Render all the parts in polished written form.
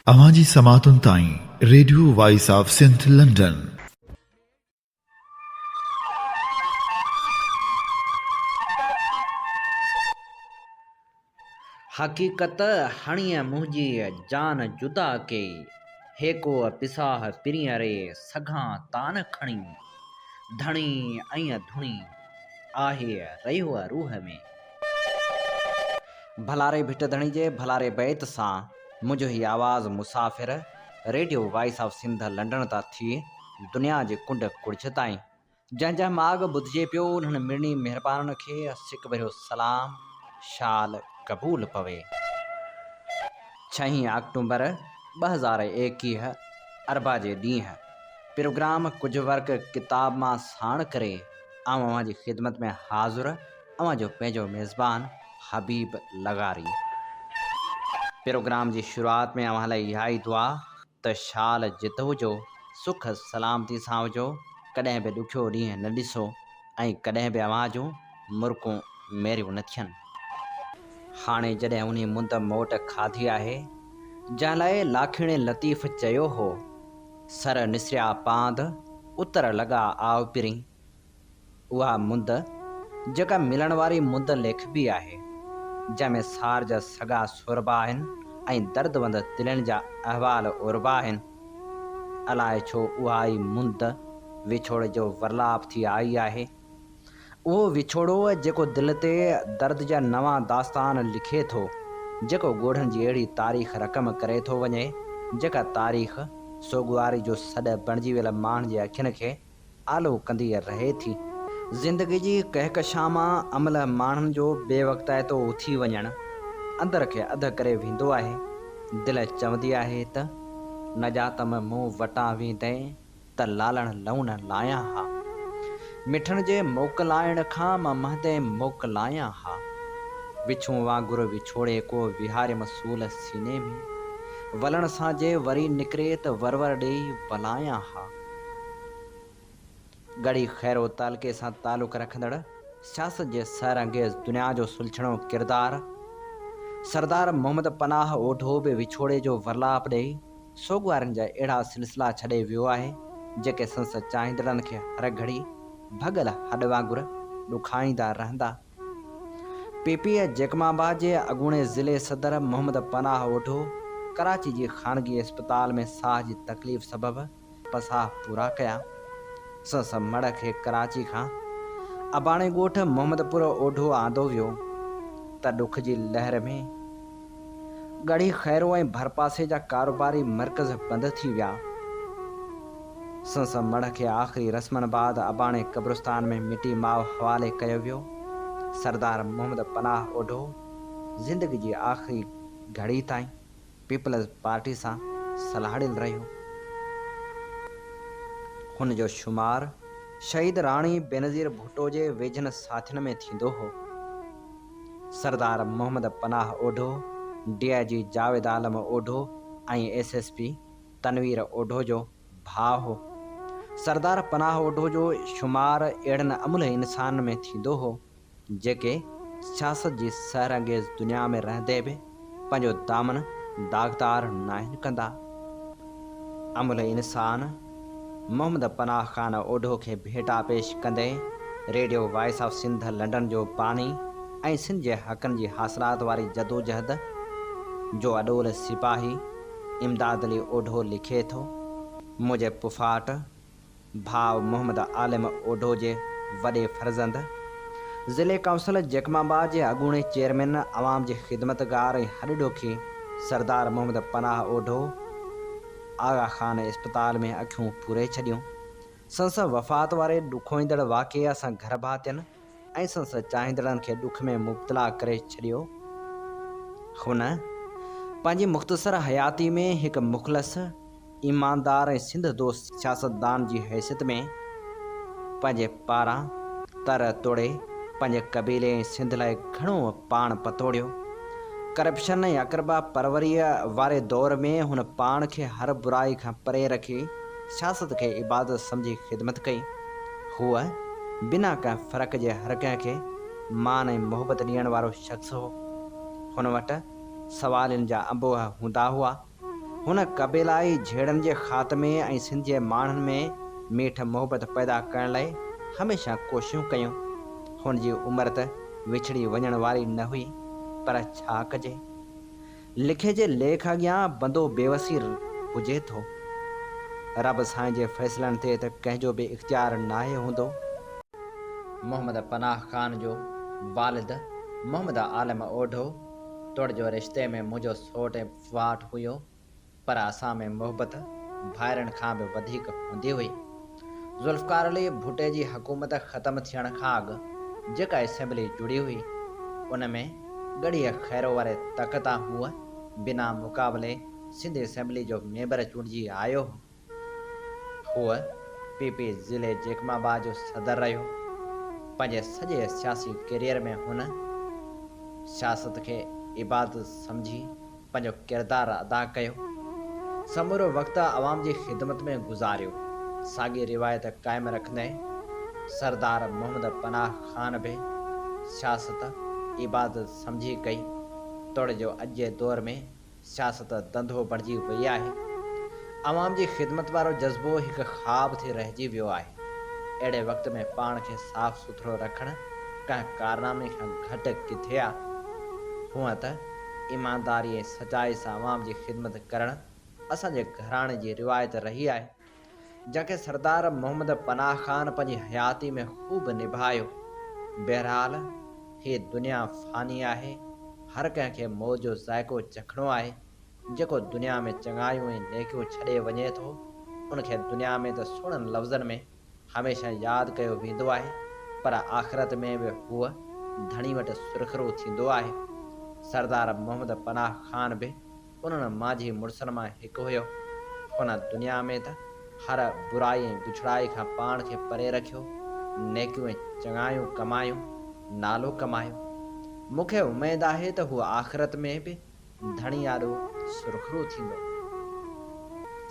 اوهان جي سماعتن تائين radio voice of Sindh London. حقيقت هڻيء منهنجي جان جدا ڪئي، هيڪو پساهه پرينء ري سگهان تان کڻي، ڌڻي ۽ ڌڻي آهي رهيو روح ۾. ڀلاري ڀٽ ڌڻي جي ڀلاري بيت سان منهنجو هي آواز مسافر radio voice of Sindh London تان ٿي دنيا جي ڪنڊ ڪڙڇ تائين جنهن جنهن ماڳ ٻڌجي پيو انهن مڙني مهربانن کي سڪ ڀريو سلام شال قبول پوي. ڇهين آڪٽومبر 2021 اربع جي ڏينهن پروگرام ڪجهه ورق ڪتاب مان ساڻ ڪري آئون اوهان جي خدمت ۾ حاضر اوهان جو پنهنجو ميزبان حبيب لغاري. پروگرام جي شروعات ۾ اوهان لاء اها ئي دعا ته شال جت هجو، سک سلامتي سان هجو، ڪڏهن به ڏکيو ڏينهن نه ڏسو ۽ ڪڏهن به اوهان جون مرڪون ميريون نه ٿين. هاڻي جڏهن انهي مند موٽ کاڌي آهي، جنهن لاء لاکيڻي لطيف چيو هو، سر نسريا پاند، اتر لڳا آء پرين. اها مند جيڪا ملڻ واري مند ليکبي آهي، جنهن ۾ سار جا سڳا سوربا آهن ۽ دردوند دلين جا احوال اوربا آهن. الائي ڇو اها ئي مند وڇوڙي جو ورلاپ ٿي آئي آهي. اهو وڇوڙو جيڪو دل تي درد جا نوان داستان لکي ٿو، جيڪو ڳوڙهن جي اهڙي تاريخ رقم ڪري ٿو وڃي، جيڪا تاريخ سوڳواري جو سڏ بڻجي ويل ماڻهن جي اکين کي آلو ڪندي رهي ٿي. زندگي جي ڪهڪشان مان املهه ماڻهن جو بي وقتائتو اٿي وڃڻ اندر کي اڌ ڪري ويندو آهي. دل چوندي آهي ته نه ڄاتم مون وٽان ويندين ته لالڻ لئون لايان ها. مٺڻ جي موڪلائڻ کان مان مهندين موڪلايان ها. وڇون وانگر وڇوڙي ڪو ويهاريم سول سيني ۾. ولڻ سان جي وري نڪري ته ور ور ڏيئي ولايان ها. ڳڙهي خيرو تعلقي سان تعلق رکندڙ سياست جي سحر انگيز دنيا جو سلڇڻو ڪردار سردار محمد پناهه اوڍو به وڇوڙي جو ورلاپ ڏئي سوڳوارين جا اهڙا سلسلا ڇڏي ويو آهي جيڪي سنس چاهيندڙن کي هر گهڙي ڀڳل هڏ وانگر ڏکائيندا رهندا. پي پي جيڪب آباد جي اڳوڻي ضلعي صدر محمد پناهه اوڍو ڪراچي جي خانگي اسپتال ۾ ساهه جي تڪليف سبب پساهه پورا ڪيا. سندس مڙهه کي ڪراچي کان اباڻي ڳوٺ محمد پور اوڍو آندو ويو ته ڏک جي لهر ۾ ڳڙهي خيرو ۽ ڀرپاسي جا ڪاروباري مرڪز بند ٿي ويا. سندس مڙهه کي آخري رسمن بعد اباڻي قبرستان ۾ مٽي ماء حوالي ڪيو ويو. سردار محمد پناهه اوڍو زندگي جي آخري گهڙي تائين پيپلز پارٽي سان سلهاڙيل رهيو. هن جو شمار شهيد راڻي بينظير ڀٽو جي ويجهن ساٿين ۾ ٿيندو هو. Sardar Muhammad Panah Odho, D I G Javed Alam Odho ۽ S S P Tanveer Odho جو ڀاء هو. سردار پناهه اوڍو جو شمار اهڙن املهه انسانن ۾ ٿيندو هو، جيڪي سياست جي سحر انگيز دنيا ۾ رهندي به پنهنجو دامن داغدار ناهن ڪندا. املهه انسان محمد پناهه خان اوڍو کي ڀيٽا پيش ڪندي radio voice of Sindh London جو باني ۽ سنڌ جي حقن جي حاصلات واري جدوجهد جو اڏول سپاهي امداد علي اوڍو لکي ٿو، منهنجي پڦاٽ ڀاء محمد عالم اوڍو جي وڏي فرزند، ضلعي ڪائونسل جيڪب آباد جي اڳوڻي چيئرمين، عوام جي خدمتگار ۽ هڏ ڏوکي سردار محمد پناهه اوڍو، آغا خان اسپتال ۾ اکيون پوري ڇڏيون. سندس وفات واري ڏکوئيندڙ واقعي اسان گهر ڀاتين ۽ سندس چاهيندڙن کي ڏک ۾ مبتلا ڪري ڇڏيو. هن پنهنجي مختصر حياتي ۾ هڪ مخلص، ايماندار ۽ سنڌ دوست سياستدان جي حيثيت ۾ پنهنجي پاران تر توڙي پنهنجي قبيلي ۽ سنڌ لاء گهڻو پاڻ پتوڙيو. ڪرپشن ۽ اقربا پروريء واري دور ۾ هن پاڻ کي هر برائي کان پري رکي سياست کي عبادت سمجهي خدمت ڪئي. هو بنا ڪنهن فرق جي هر ڪنهن کي مان ۽ محبت ڏيڻ وارو شخص هو. هن وٽ سوالين جا انبوهه هوندا هئا. هن قبيلائي جهيڙن جي خاتمي ۽ سنڌ جي ماڻهن ۾ ميٺ محبت پيدا ڪرڻ لاء هميشه ڪوششون ڪيون. هن جي عمر ته وڇڙي وڃڻ واري نه هئي، پر ڇا ڪجي؟ لکي جي ليک اڳيان بندو بيوسي هجي ٿو. رب سائين جي فيصلن تي ته ڪنهن جو به اختيار ناهي هوندو. محمد پناهه خان جو والد محمد عالم اوڍو توڙ جو رشتي ۾ منهنجو سوٽ ۽ ڦوهاٽ هيو، پر اسان ۾ محبت ڀائرن کان به وڌيڪ هوندي هئي. ذوالفقار علي ڀٽي جي حڪومت ختم ٿيڻ کان اڳ جيڪا اسيمبلي جڙي هئي، ان ۾ ڳڙهيء خيرو واري تڪ تان هو بنا مقابلي سنڌ اسيمبلي جو ميمبر چونڊجي آيو هو. هو پي پي ضلعي جيڪب آباد جو صدر رهيو. پنهنجي سڄي سياسي ڪيريئر ۾ هن سياست کي عبادت سمجهي پنهنجو ڪردار ادا ڪيو. سمورو وقت عوام جي خدمت ۾ گذاريو. ساڳي روايت قائم رکندي سردار محمد پناهه خان به سياست عبادت سمجهي ڪئي. توڙي جو اڄ جي دور ۾ سياست ڌنڌو بڻجي وئي آهي. عوام جي خدمت وارو جذبو هڪ خواب ٿي رهجي ويو آهي. اهڙي وقت ۾ پاڻ کي صاف سٿرو رکڻ ڪنهن ڪارنامي کان گهٽ ڪٿي آ. هونء ته ايمانداري ۽ سچائي سان عوام جي خدمت ڪرڻ اسان جي گهراڻي جي روايت رهي آهي. جنهن کي سردار محمد پناهه خان پنهنجي حياتي ۾ خوب نڀايو. بهرحال هي دنيا فاني آهي، هر ڪنهن کي موت جو ذائقو چکڻو آهي، جيڪو دنيا ۾ چڱايون ۽ نيڪيون ڇڏي وڃي ٿو، ان کي دنيا ۾ ته سهڻن لفظن ۾ هميشه ياد ڪيو ويندو آهي، پر آخرت ۾ به هو ڌڻي وٽ سرخرو ٿيندو آهي. سردار محمد پناهه خان به انهن مانجهي مڙسن مان هڪ هيو. هن دنيا ۾ ته هر برائي ۽ بڇڙائي کان پاڻ کي پري رکيو، نيڪيون ۽ چڱايون ڪمايون، نالو ڪمايو. مون کي اميد آهي ته هو آخرت ۾ به ڌڻي آڏو سرخرو ٿيندو.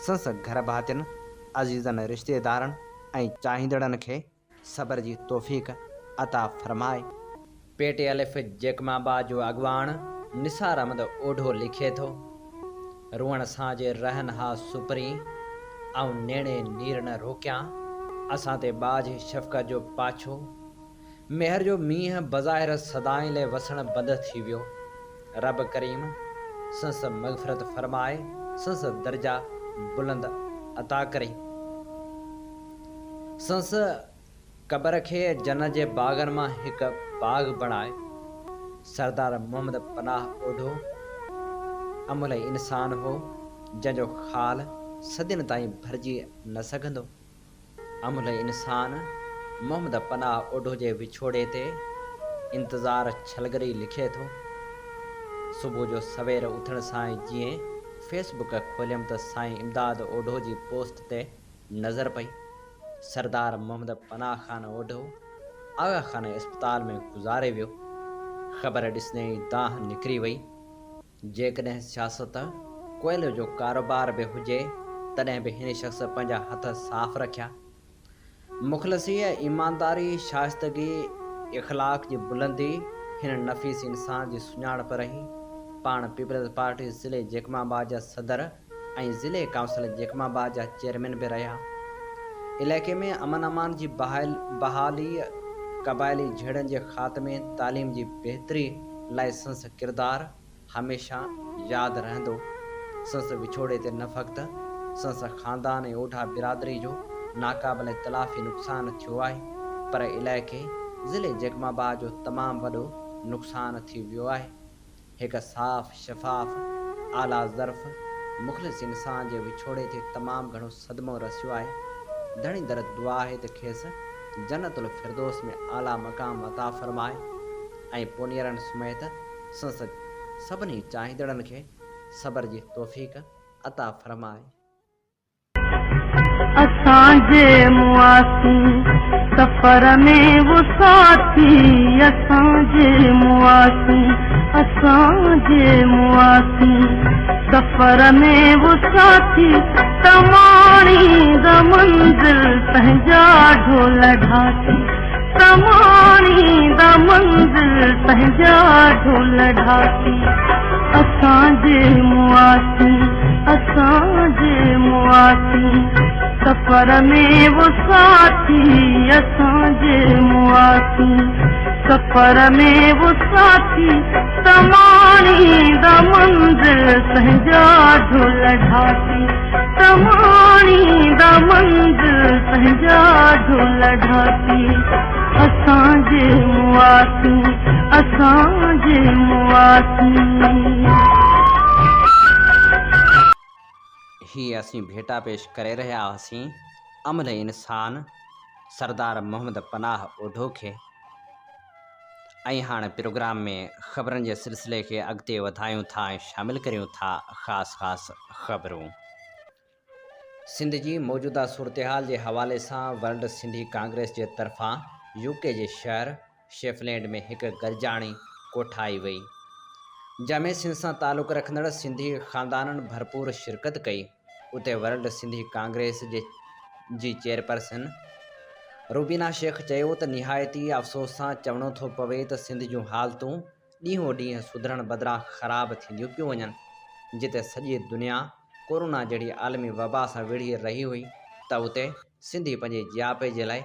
سنس گهر ڀاتين، عزيزن رشتيدارن ۽ چاهيندڙن کي صبر جي توفيق عطا فرمائي. پي ٽي الف جيڪب آباد جو اڳواڻ نثار احمد اوڍو لکي ٿو، روئڻ سان جي رهن ها سپرين، آئون نيڻي نير نه روڪيان. اسان تي ٻاجهه شفقت جو پاڇو، مهر جو مينهن بظاهر سدائين لئه وسڻ بند ٿي ويو. رب ڪريم سنس مغفرت فرمائي سنس درجا بلند عطا ڪري. سنس قبر کي جنت جي باغن مان هڪ باغ بڻائي. سردار محمد پناهه اوڍو املهه انسان هو، جنهن جو خال صدين تائين ڀرجي نه سگهندو. املهه انسان محمد پناهه اوڍو جي وڇوڙي تي انتظار ڇلگري لکي ٿو، صبح جو سوير اٿڻ سان ئي جيئن فيس بڪ کوليم ته سائين امداد اوڍو جي پوسٽ تي نظر پئي. سردار محمد پناهه خان اوڍو آغا خان اسپتال ۾ گذاري ويو. خبر ڏسندي ئي دانهن نڪري وئي. جيڪڏهن سياست ڪوئلي جو ڪاروبار به هجي تڏهن به هن شخص پنهنجا هٿ صاف رکيا. مخلصي، ايمانداري، شائستگي، اخلاق جي بلندي هن نفيس انسان جي سڃاڻپ رهي. پاڻ پيپلز پارٽي ضلعي جيڪب آباد جا صدر ۽ ضلعي ڪائونسل جيڪب آباد جا چيئرمين به رهيا. علائقي ۾ امن امان جي بحالي، قبائلي جهيڙن جي خاتمي، تعليم جي بهتري لاء سندس ڪردار هميشه ياد رهندو. سندس وڇوڙي تي نه فقط سندس خاندان ۽ اوڍا برادري جو ناقابل تلافي نقصان ٿيو آهي پر علائقي ضلعي جيڪب آباد جو تمام وڏو نقصان ٿي ويو آهي. هڪ صاف شفاف، اعليٰ ظرف، مخلص انسان جي وڇوڙي تي تمام گهڻو صدمو رسيو آهي. ڌڻي در دعا آهي ته کيس جنت الفردوس ۾ اعليٰ مقام عطا فرمائي ۽ پونيئرن سميت سندس سڀني چاهيندڙن کي صبر جي توفيق عطا فرمائي. اسان جي مئاسين سفر ۾ وساٿي اسان جي مئاسين اسان جي مئاسين سفر ۾ وساٿي ته ماڻيندا منزل پنهنجا ڍول ڍاسين ته ماڻيندا منزل پنهنجا ڍول ڍاسين اسان جي مئاسين اسان. مئاسين سفر ۾ وو ساٿي اسان جي مئاسين سفر ۾ وو ساٿي ته ماڻيندا منزل پنهنجا ڍول ڍاسين ته ماڻيندا منزل پنهنجا ڍول ڍاسين اسان جي مئاسين اسان جي مئاسين. هي اسين ڀيٽا پيش ڪري رهيا هئاسين املهه انسان سردار محمد پناهه اوڍو کي ۽ هاڻ پروگرام ۾ خبرن جي سلسلي کي اڳتي وڌايون ٿا ۽ شامل ڪريون ٿا خاص خاص خبرون. سنڌ جي موجوده صورتحال جي حوالي سان ورلڊ سنڌي ڪانگريس جي طرفان يو ڪي جي شهر شيفلينڊ ۾ هڪ گڏجاڻي ڪوٺائي وئي، جنهن ۾ سنڌ سان تعلق رکندڙ سنڌي خاندانن ڀرپور شرڪت ڪئي. اتي ورلڊ سنڌي ڪانگريس جي جي چيئرپرسن روبينا شيخ چيو ته نهايت ئي افسوس سان چوڻو ٿو پوي ته سنڌ جون حالتون ڏينهون ڏينهن سڌرڻ بدران خراب ٿينديون پيون وڃن، جتي سڄي دنيا ڪورونا جهڙي عالمي وبا سان وڙهي رهي هئي ته اتي سنڌي پنهنجي جياپي جي لاء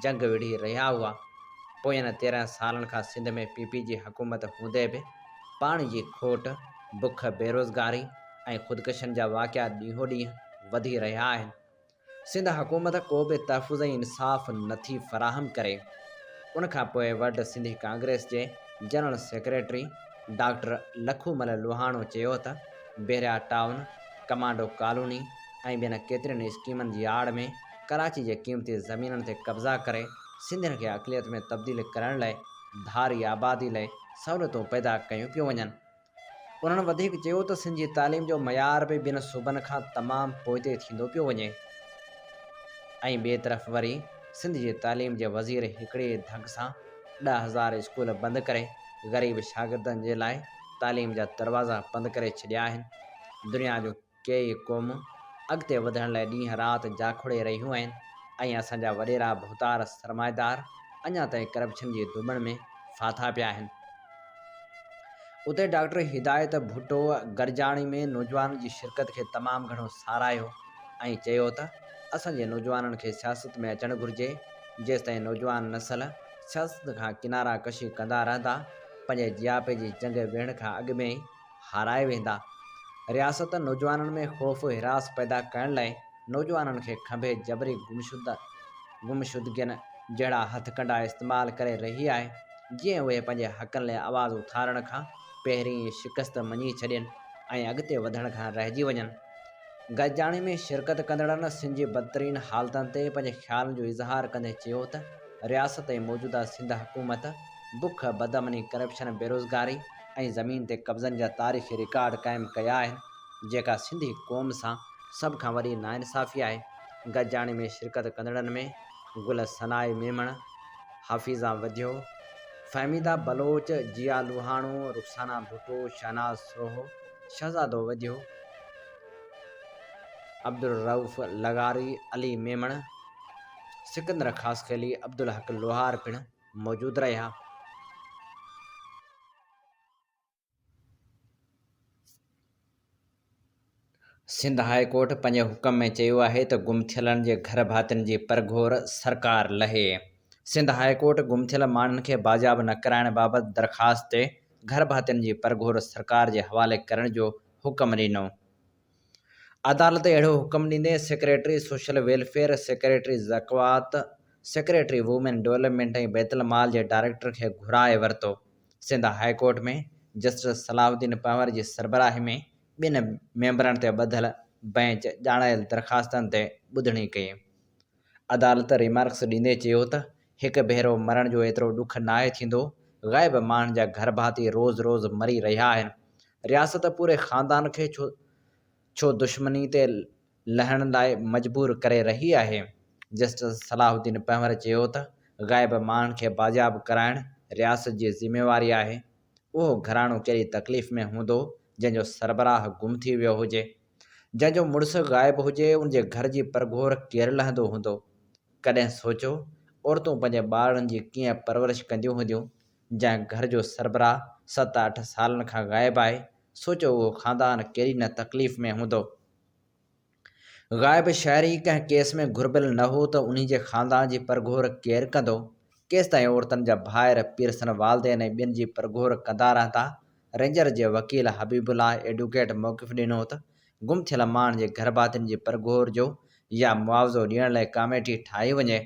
جنگ وڙهي رهيا هئا. پوين 13 سالن کان سنڌ ۾ پي پي جي حڪومت هوندي به پاڻي جي کوٽ، بک، بيروزگاري ۽ خودڪشين جا واقعا ڏينهون ڏينهن وڌي رهيا آهن. سنڌ حڪومت ڪو به تحفظ ۽ انصاف نه ٿي فراهم ڪري. ان کان پوء ورلڊ سنڌي ڪانگريس جي general secretary doctor Lakhumal Lohano چيو ته بحريا ٽائون، ڪمانڊو ڪالوني ۽ ٻين ڪيترين اسڪيمن جي آڙ ۾ ڪراچي جي قيمتي زمينن تي قبضا ڪري سنڌين کي اقليت ۾ تبديل ڪرڻ لئه ڌاري آبادي لئه سهولتون پيدا ڪيون پيون وڃن. انهن وڌيڪ چيو ته سنڌ جي تعليم جو معيار به ٻين صوبن کان تمام پوئتي ٿيندو پيو وڃي ۽ ٻئي طرف وري سنڌ جي تعليم جي وزير هڪڙي ڌڪ سان 10,000 اسڪول بند ڪري غريب شاگردن جي لاء تعليم جا دروازا بند ڪري ڇڏيا آهن. دنيا جون ڪيئي قومون اڳتي وڌڻ لاء ڏينهن رات جاکوڙي رهيون آهن ۽ اسان جا وڏيرا ڀوتار سرمائيدار اڃا تائين ڪرپشن جي ڌوٻڻ ۾ ڦاٿا پيا آهن. اتي ڊاڪٽر هدايت ڀٽو گڏجاڻي ۾ نوجوانن جي شرڪت کي تمام گهڻو ساراهيو ۽ چيو ته اسان جي نوجوانن کي سياست ۾ اچڻ گهرجي، جيستائين نوجوان نسل سياست کان ڪنارا ڪشي ڪندا رهندا، پنهنجي جياپي جي جنگ وڙهڻ کان اڳ ۾ ئي هارائي ويندا. رياست نوجوانن ۾ خوف هراس پيدا ڪرڻ لاء نوجوانن کي کنڀي جبري گمشدگين جهڙا هٿڪنڊا استعمال ڪري رهي آهي، جيئن اهي پنهنجي حقن لاء آواز اٿارڻ کان پهرين ئي شڪست مڃي ڇڏين ۽ اڳتي وڌڻ کان رهجي وڃن. گڏجاڻي ۾ شرڪت ڪندڙن سنڌ جي بدترين حالتن تي پنهنجي خيالن جو اظهار ڪندي چيو ته رياست ۽ موجوده سنڌ حڪومت بک، بدامني، ڪرپشن، بيروزگاري ۽ زمين تي قبضن جا تاريخي رڪارڊ قائم ڪيا آهن، جيڪا سنڌي قوم سان سڀ کان وڏي ناانصافي آهي. گڏجاڻي ۾ شرڪت ڪندڙن ۾ گل ثنائي ميمڻ، حفيظه وڌيو، فهميده بلوچ، جيا لوهاڻو، رخسانه ڀٽو، شهناز سوهو، شهزادو وڌيو، عبدالرئوف لغاري، علي ميمڻ، سڪندر خاصخيلي، عبدالحق لوهار پڻ موجود رهيا. سنڌ هاء ڪورٽ پنهنجي حڪم ۾ چيو آهي ته گم ٿيلن جي گهر ڀاتين جي پرگهور سرڪار لهي. سنڌ هاء ڪورٽ گم ٿيل ماڻهن کي بازياب نه ڪرائڻ بابت درخواست تي گهر ڀاتين جي پرگهور سرڪار جي حوالي ڪرڻ جو حڪم ڏنو. عدالت اهڙو حڪم ڏيندي سيڪريٽري سوشل ويلفيئر، سيڪريٽري زڪوات، سيڪريٽري وومين ڊولپمينٽ ۽ بيت المال جي ڊائريڪٽر کي گهرائي ورتو. Sindh high court ۾ justice Salahuddin Panhwar جي سربراهي ۾ ٻن ميمبرن تي ٻڌل بئنچ ڄاڻايل درخواستن تي ٻڌڻي ڪئي. عدالت ريمارڪس ڏيندي چيو ته هڪ ڀيرو مرڻ جو ايترو ڏک ناهي ٿيندو، غائب ماڻهن جا گهرڀاتي روز روز مري رهيا آهن، رياست پوري خاندان کي ڇو ڇو دشمني تي لهڻ لاء مجبور ڪري رهي آهي؟ جسٽس صلاح الدين پنهور چيو ته غائب ماڻهن کي بازياب ڪرائڻ رياست جي ذميواري آهي، اهو گهراڻو ڪيڏي تڪليف ۾ هوندو جنهن جو سربراهه گم ٿي ويو هجي، جنهن جو مڙس غائب هجي ان جي گهر جي پرگهور ڪير لهندو هوندو؟ ڪڏهن سوچيو عورتون پنهنجي ٻارڙن جي ڪيئن پرورش ڪنديون هونديون، جنهن گهر جو سربراهه ست اٺ سالن کان غائب آهي، سوچيو اهو خاندان ڪيڏي نه تڪليف ۾ هوندو. غائب شهري ڪنهن ڪيس ۾ گهربل نه هو ته انهي جي خاندان جي پرگهور ڪير ڪندو؟ ڪيستائين عورتن جا ڀائر، پيرسن والدين ۽ ٻين جي پرگهور ڪندا رهندا؟ رينجر جي وڪيل حبيب الله ايڊوڪيٽ موقف ڏنو ته گم ٿيل ماڻهن جي گهرڀاتين جي پرگهور جو يا معاوضو ڏيڻ لاء ڪاميٽي ٺاهي وڃي.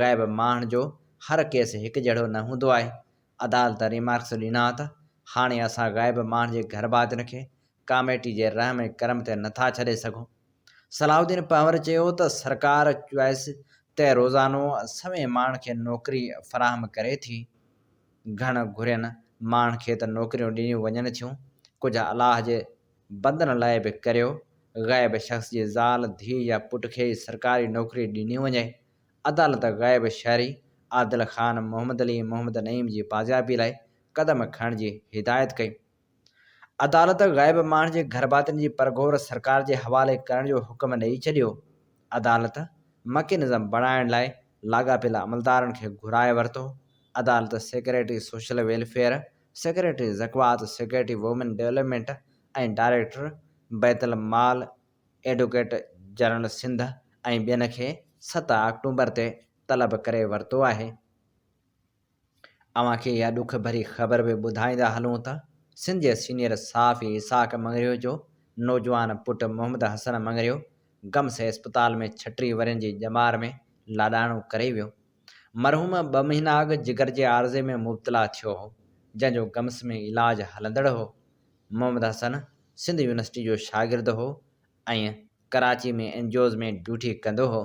غائب ماڻهن جو هر ڪيس هڪجهڙو نه هوندو آهي. عدالت ريمارڪس ڏنا ته هاڻي اسان غائب ماڻهن جي گهرڀاتين کي ڪاميٽي جي رحم ۽ ڪرم تي نٿا ڇڏي سگهون. صلاح الدين پنهور چيو ته سرڪار چوائس تي روزانو سوين ماڻهن کي نوڪري فراهم ڪري ٿي، گهڻ گهرين ماڻهن کي ته نوڪريون ڏنيون وڃن ٿيون، ڪجهه الله جي بندن لاء به ڪريو، غائب شخص جي زال، ڌيء يا پٽ کي ئي سرڪاري نوڪري ڏني وڃي. عدالت غائب شهري عادل خان، محمد علي ۽ محمد نعيم جي بازيابي لاء قدم کڻڻ جي هدايت ڪئي. عدالت غائب ماڻهن جي گهرڀاتين جي پرگهور سرڪار جي حوالي ڪرڻ جو حڪم ڏئي ڇڏيو. عدالت مڪينزم بڻائڻ لاء لاڳاپيل عملدارن کي گهرائي ورتو. عدالت سيڪريٽري سوشل ويلفيئر، سيڪريٽري زڪوات، سيڪريٽري وومين ڊولپمينٽ ۽ ڊائريڪٽر بيت المال ايڊوڪيٽ جنرل سنڌ ۽ ٻين کي 7 آڪٽومبر تي طلب ڪري ورتو آهي. اوهان کي اها ڏک ڀري خبر به ٻڌائيندا هلون ته سنڌ جي سينيئر صحافي اسحاق مڱريو جو نوجوان پٽ محمد حسن مڱريو گمس اسپتال ۾ 36 ورهين جي ڄمار ۾ لاڏاڻو ڪري ويو. مرحوم ٻه مهينا اڳ جگر جي عارضي ۾ مبتلا ٿيو هو، جنهن جو گمس ۾ علاج هلندڙ هو. محمد حسن سنڌ يونيورسٽي جو شاگرد هو ۽ Karachi ۾ N G Os ۾ duty ڪندو هو.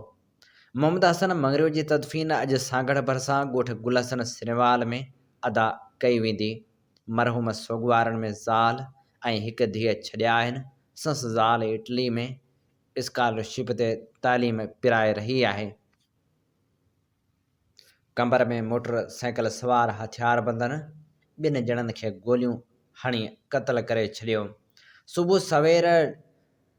محمد حسن مڱريو جي تدفين اڄ سانگهڙ ڀرسان ڳوٺ گل حسن سريوال ۾ ادا ڪئي ويندي. مرحوم سوڳوارن ۾ زال ۽ هڪ ڌيء ڇڏيا آهن. سندس زال اٽلي ۾ اسڪالرشپ تي تعليم پرائي رهي آهي. قمبر ۾ موٽر سائيڪل سوار هٿياربندن ٻن ڄڻن کي گوليون هڻي قتل ڪري ڇڏيو. صبح سوير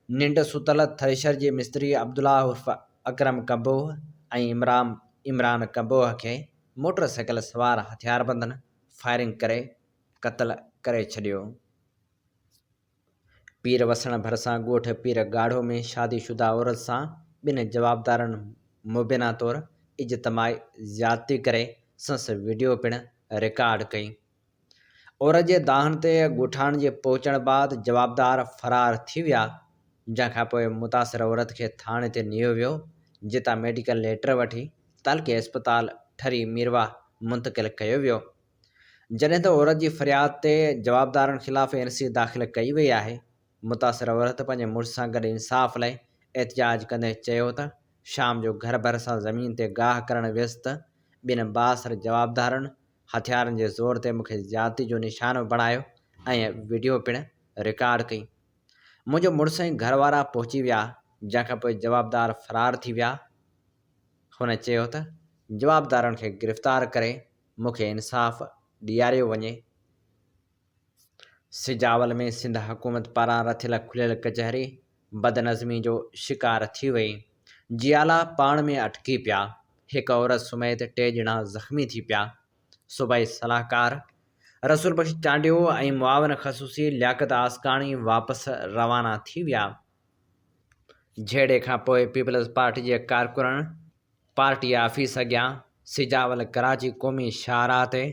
ننڊ ستل ٿريشر جي مستري عبدالله عرف اڪرم ڪمبوه ۽ عمران عمران ڪمبوه کي موٽر سائيڪل سوار هٿياربندن فائرنگ ڪري قتل ڪري ڇڏيو. پير وسڻ ڀرسان ڳوٺ پير ڳاڙهو ۾ شادي شده عورت سان ٻن جوابدارن مبينا طور اجتماعي زيادتي ڪري سندس وڊيو پڻ رڪارڊ ڪئي. عورت جي دانهن تي ڳوٺاڻن جي پهچڻ بعد جوابدار فرار ٿي ويا، جنهن کانپوء متاثر عورت کي ٿاڻي تي نيو ويو، جتان ميڊيڪل ليٽر وٺي تعلقي اسپتال ٺري ميرواهه منتقل ڪيو ويو. جڏهن ته عورت جي فرياد تي جوابدارن خلاف اين سي داخل ڪئي وئي آهي، متاثر عورت پنهنجي مڙس سان گڏ انصاف لاء احتجاج ڪندي چيو ته شام جو گهر ڀرسان زمين تي گاهه ڪرڻ ويس ته ٻن بااثر جوابدارن هٿيارن جي زور تي مونکي زيادتي جو نشانو بڻايو ۽ وڊيو پڻ رڪارڊ ڪئي، منهنجو مڙس ۽ گهر وارا پهچي ويا، جنهن کانپوء جوابدار فرار ٿي ويا، هن چيو ته جوابدارن کي گرفتار ڪري مون کي انصاف ڏياريو وڃي. سجاول ۾ سنڌ حڪومت پاران رٿيل کليل ڪچهري بدنظمي جو شڪار ٿي وئي، جيالا پاڻ ۾ اٽڪي پيا، هڪ عورت سميت ٽي ڄڻا زخمي ٿي پيا، صوبائي صلاحڪار رسول بخش چانڊيو ۽ معاون خصوصي لياقت آسڪاڻي واپس روانا ٿي ويا. جهيڙي کانپوء پيپلز پارٽي جي ڪارڪنن پارٽي آفيس اڳيان سجاول ڪراچي قومي شاهراهه تي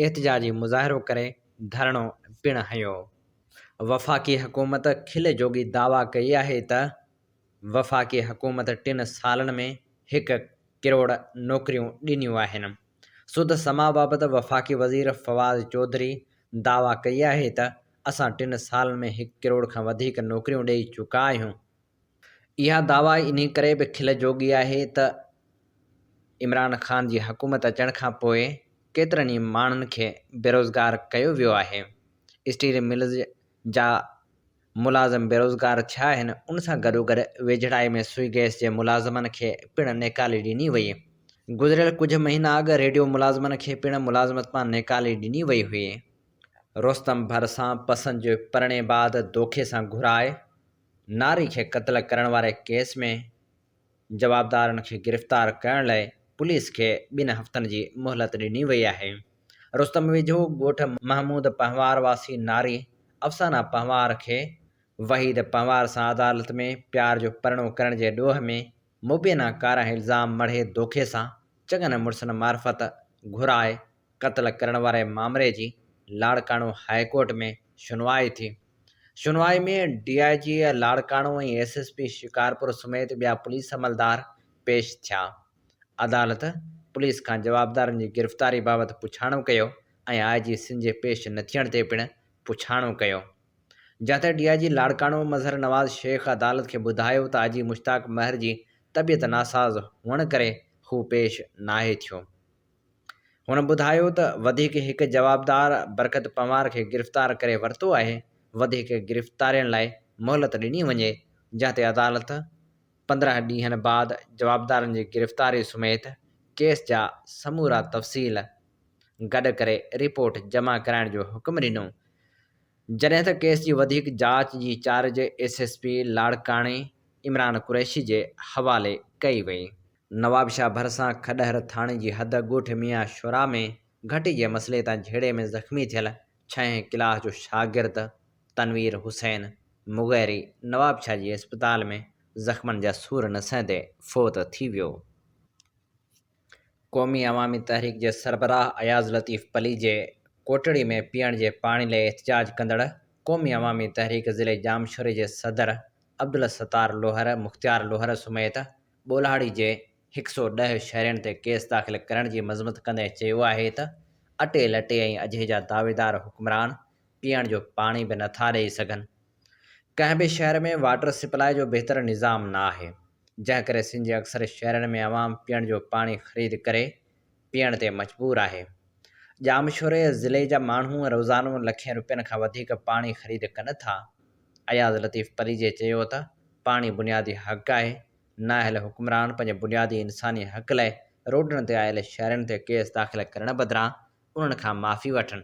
احتجاجي مظاهرو ڪري ڌرڻو پڻ هنيو. وفاقي حڪومت کل جوڳي دعويٰ ڪئي آهي ته وفاقي حڪومت ٽن سالن ۾ هڪ ڪروڙ نوڪريون ڏنيون آهن. سڌ سماء بابت وفاقي وزير فواد چوڌري دعويٰ ڪئي آهي ته اسان ٽن سالن ۾ هڪ ڪروڙ کان وڌيڪ نوڪريون ڏئي چڪا آهيون. اها دعويٰ انهي ڪري به کل جوڳي آهي ته عمران خان جي حڪومت اچڻ کان پوء ڪيترن ئي ماڻهن کي بيروزگار ڪيو ويو آهي، اسٽيل ملز جا ملازم بيروزگار ٿيا آهن، ان سان گڏوگڏ ويجهڙائي ۾ سوئي گئس جي ملازمن کي پڻ نيڪالي ڏني وئي، گذريل ڪجهه مهينا اڳ ريڊيو ملازمن کي پڻ ملازمت مان نيڪالي ڏني وئي هئي. رستم ڀرسان پسند جي پرڻي بعد دوکي سان گهرائي ناري کي قتل ڪرڻ واري ڪيس ۾ جوابدارن کي گرفتار ڪرڻ لاء پوليس کي ٻن هفتن جي مهلت ڏني وئي آهي. رستم ويجهو ڳوٺ محمود پنهوار واسي ناري افسانه پنهوار کي وحيد پنهوار سان عدالت ۾ پيار جو پرڻو ڪرڻ جي ڏوهه ۾ مبينا ڪارنهن الزام مڙهي دوکي سان چڱن مڙسن معرفت گهرائي قتل ڪرڻ واري مامري جي لاڙڪاڻو هاء ڪورٽ ۾ شنوائي ٿي. شنوائي ۾ D I G Larkana ۽ S S P Shikarpur سميت ٻيا پوليس عملدار پيش ٿيا. عدالت پوليس کان جوابدارن جي گرفتاري بابت پڇاڻو ڪيو ۽ آء جي سنڌ جي پيش نه ٿيڻ تي پڻ پڇاڻو ڪيو. جنهن تي ڊي I جي لاڙڪاڻو مظهر نواز شيخ عدالت کي ٻڌايو ته آء جي مشتاق مهر جي طبيعت ناساز هئڻ ڪري هو پيش ناهي ٿيو. هن ٻڌايو ته وڌيڪ هڪ جوابدار برڪت پنوار کي گرفتار ڪري ورتو آهي، وڌيڪ گرفتارين لاء مهلت ڏني وڃي، جنهن تي عدالت 15 ڏينهن بعد جوابدارن جي گرفتاري سميت ڪيس جا سمورا تفصيل گڏ ڪري رپورٽ جمع ڪرائڻ جو حڪم ڏنو، جڏهن ته ڪيس جي وڌيڪ جاچ جي چارج ايس ايس پي لاڙڪاڻي عمران قريشي جي حوالي ڪئي وئي. نوابشاهه ڀرسان کڏهر ٿاڻي جي حد ڳوٺ ميان شورا ۾ گهٽي جي مسئلي تان جهيڙي ۾ زخمي ٿيل ڇهين ڪلاس جو شاگرد تنوير حسين مغيري نوابشاهه جي اسپتال ۾ زخمن جا سور نه سهندي فوت ٿي ويو. قومي عوامي تحريڪ جي سربراهه اياز لطيف پليجي ڪوٽڙي ۾ پيئڻ جي پاڻي لئي احتجاج ڪندڙ قومي عوامي تحريڪ ضلعي ڄامشوري جي صدر عبدالستار لوهر، مختيار لوهر سميت ٻولهاڙي جي 110 شهرين تي ڪيس داخل ڪرڻ جي مذمت ڪندي چيو آهي ته اٽي لٽي ۽ اجهي جا دعويدار حڪمران پيئڻ جو پاڻي به نٿا ڏئي سگهن. ڪنهن به شهر ۾ واٽر سپلاء جو بهتر نظام نه آهي، جنهن ڪري سنڌ جي اڪثر شهرن ۾ عوام پيئڻ جو پاڻي خريد ڪري پيئڻ تي مجبور آهي. ڄامشوري ضلعي جا ماڻهو روزانو لکين روپين کان وڌيڪ پاڻي خريد ڪن ٿا. اياز لطيف پليجي چيو ته پاڻي بنيادي حق آهي، نااهل حڪمران پنهنجي بنيادي انساني حق لاء روڊن تي آيل شهرين تي ڪيس داخل ڪرڻ بدران انهن کان معافي وٺن.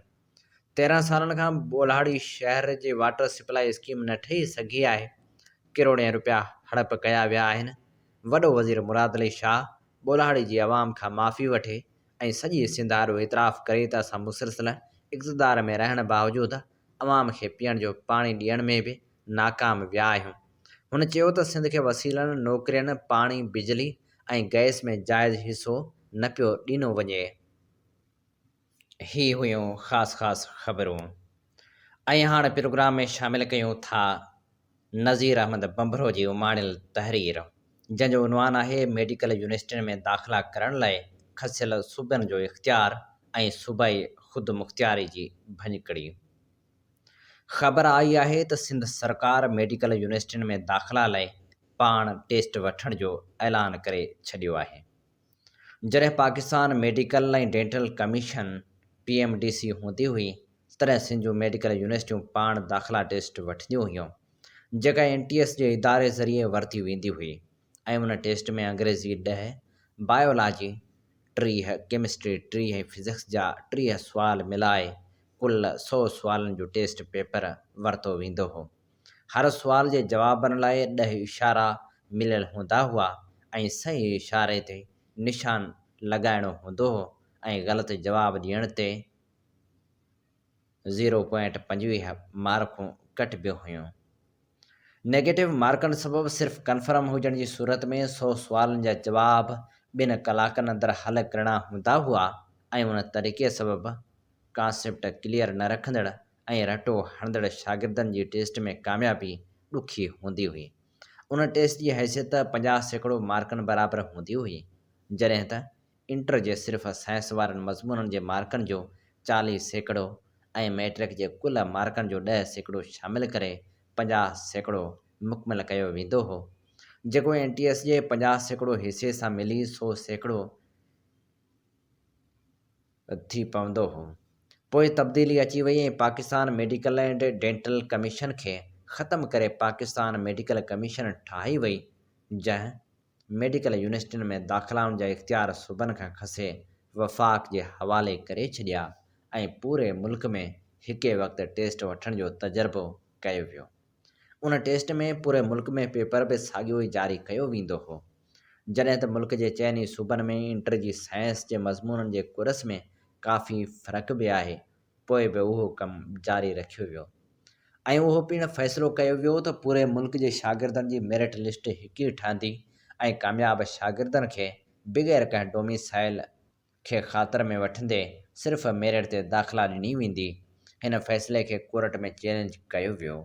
13 سالن کان ٻولهاڙي شهر جي واٽر سپلائي اسڪيم نه ٺهي سگهي آهي، ڪروڙين روپيا هڙپ ڪيا ويا آهن، وڏو وزير مراد علي شاهه ٻولهاڙي جي عوام کان معافي وٺي ۽ سڄي سنڌ آڏو اعتراف ڪري ته اسان مسلسل اقتدار ۾ رهڻ باوجود عوام کي پيئڻ جو پاڻي ڏيڻ ۾ به ناڪام ويا آهيون. هن چيو ته سنڌ کي وسيلن، نوڪرين، پاڻي، بجلي ۽ گئس ۾ جائز حصو نه پيو ڏنو وڃي. هي هيون خاص خاص خبرون ۽ هاڻ پروگرام ۾ شامل ڪيون ٿا نذير احمد ڀنڀرو جي اماڻيل تحرير جنهن جو عنوان آهي ميڊيڪل يونيورسٽين ۾ داخلا ڪرڻ لاء کسيل صوبن جو اختيار ۽ صوبائي خودمختياري جي ڀڃڪڙي. خبر آئي آهي ته سنڌ سرڪار ميڊيڪل يونيورسٽين ۾ داخلا لاء پاڻ ٽيسٽ وٺڻ جو اعلان ڪري ڇڏيو آهي. جڏهن Pakistan medical ۽ dental commission, P M D C, هوندي هئي، تڏهن سنڌ جون ميڊيڪل يونيورسٽيون پاڻ داخلا ٽيسٽ وٺنديون هيون، جيڪا اين ٽي ايس جي اداري ذريعي ورتي ويندي هئي ۽ ان ٽيسٽ ۾ انگريزي 10، بايولاجي 30، ڪيمسٽري 30 ۽ فزڪس جا 30 سوال ملائي ڪل سئو سوالن جو ٽيسٽ پيپر ورتو ويندو هو. هر سوال جي جوابن لاء 10 اشارا مليل هوندا هئا ۽ صحيح اشاري تي نشان لڳائڻو هوندو هو ۽ غلط جواب ڏيڻ تي زيرو پوائنٽ 25 مارڪون ڪٽبيون هيون. نيگيٽو مارڪن سبب صرف ڪنفرم هجڻ جي صورت ۾ 100 سوالن جا جواب ٻن ڪلاڪن اندر حل ڪرڻا هوندا هئا ۽ ان طريقي سبب ڪانسيپٽ ڪليئر نه رکندڙ ۽ رٽو هڻندڙ شاگردن جي ٽيسٽ ۾ ڪاميابي ڏکي هوندي هئي. ان ٽيسٽ جي حيثيت 50% مارڪن برابر هوندي هئي، جڏهن ته انٽر جي صرف سائنس وارن مضمونن جي مارڪن جو 40% ۽ مئٽرڪ جي ڪل مارڪن جو 10% شامل ڪري 50% مڪمل ڪيو ويندو هو، جيڪو اين ٽي ايس جي 50% حصي سان ملي 100%. ٿي پوندو هو. پوء تبديلي اچي وئي ۽ Pakistan medical and dental commission کي ختم ڪري پاڪستان ميڊيڪل ڪميشن ٺاهي وئي، جنهن ميڊيڪل يونيورسٽين ۾ داخلائن جا اختيار صوبن کان کسي وفاق جي حوالي ڪري ڇڏيا ۽ پوري ملڪ ۾ هڪ ئي وقت ٽيسٽ وٺڻ جو تجربو ڪيو ويو. ان ٽيسٽ ۾ پوري ملڪ ۾ پيپر به ساڳيو ئي جاري ڪيو ويندو هو. جڏهن ته ملڪ جي چئن ئي صوبن ۾ انٽر جي سائنس جي مضمونن جي ڪورس ۾ ڪافي فرق به آهي، پوء به اهو ڪم جاري رکيو ويو. ۽ اهو پڻ فيصلو ڪيو ويو ته پوري ملڪ جي شاگردن جي ميرٽ لسٽ هڪ ئي ٺهندي ۽ ڪامياب شاگردن کي بغير ڪنهن ڊوميسائل کي خاطر ۾ وٺندي صرف ميرٽ تي داخلا ڏني ويندي. هن فيصلي کي ڪورٽ ۾ چئلينج ڪيو ويو.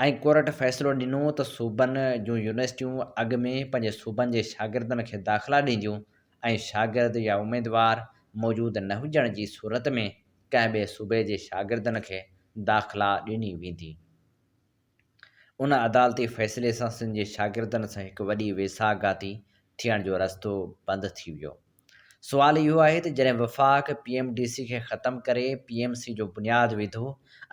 ۽ ڪورٽ فيصلو ڏنو ته صوبن جون يونيورسٽيون اڳ ۾ پنهنجي صوبن جي شاگردن کي داخلا ڏينديون ۽ شاگرد يا اميدوار موجود نه هجڻ جي صورت ۾ ڪنهن ٻئي صوبي جي شاگردن کي داخلا ڏني ويندي. ان عدالتي فيصلي سان سنڌ جي شاگردن سان هڪ وڏي ويساهه گهاتي ٿيڻ جو رستو بند ٿي ويو. سوال اهو آهي ته جڏهن وفاق پي ايم ڊي سي کي ختم ڪري پي ايم سي جو بنياد وڌو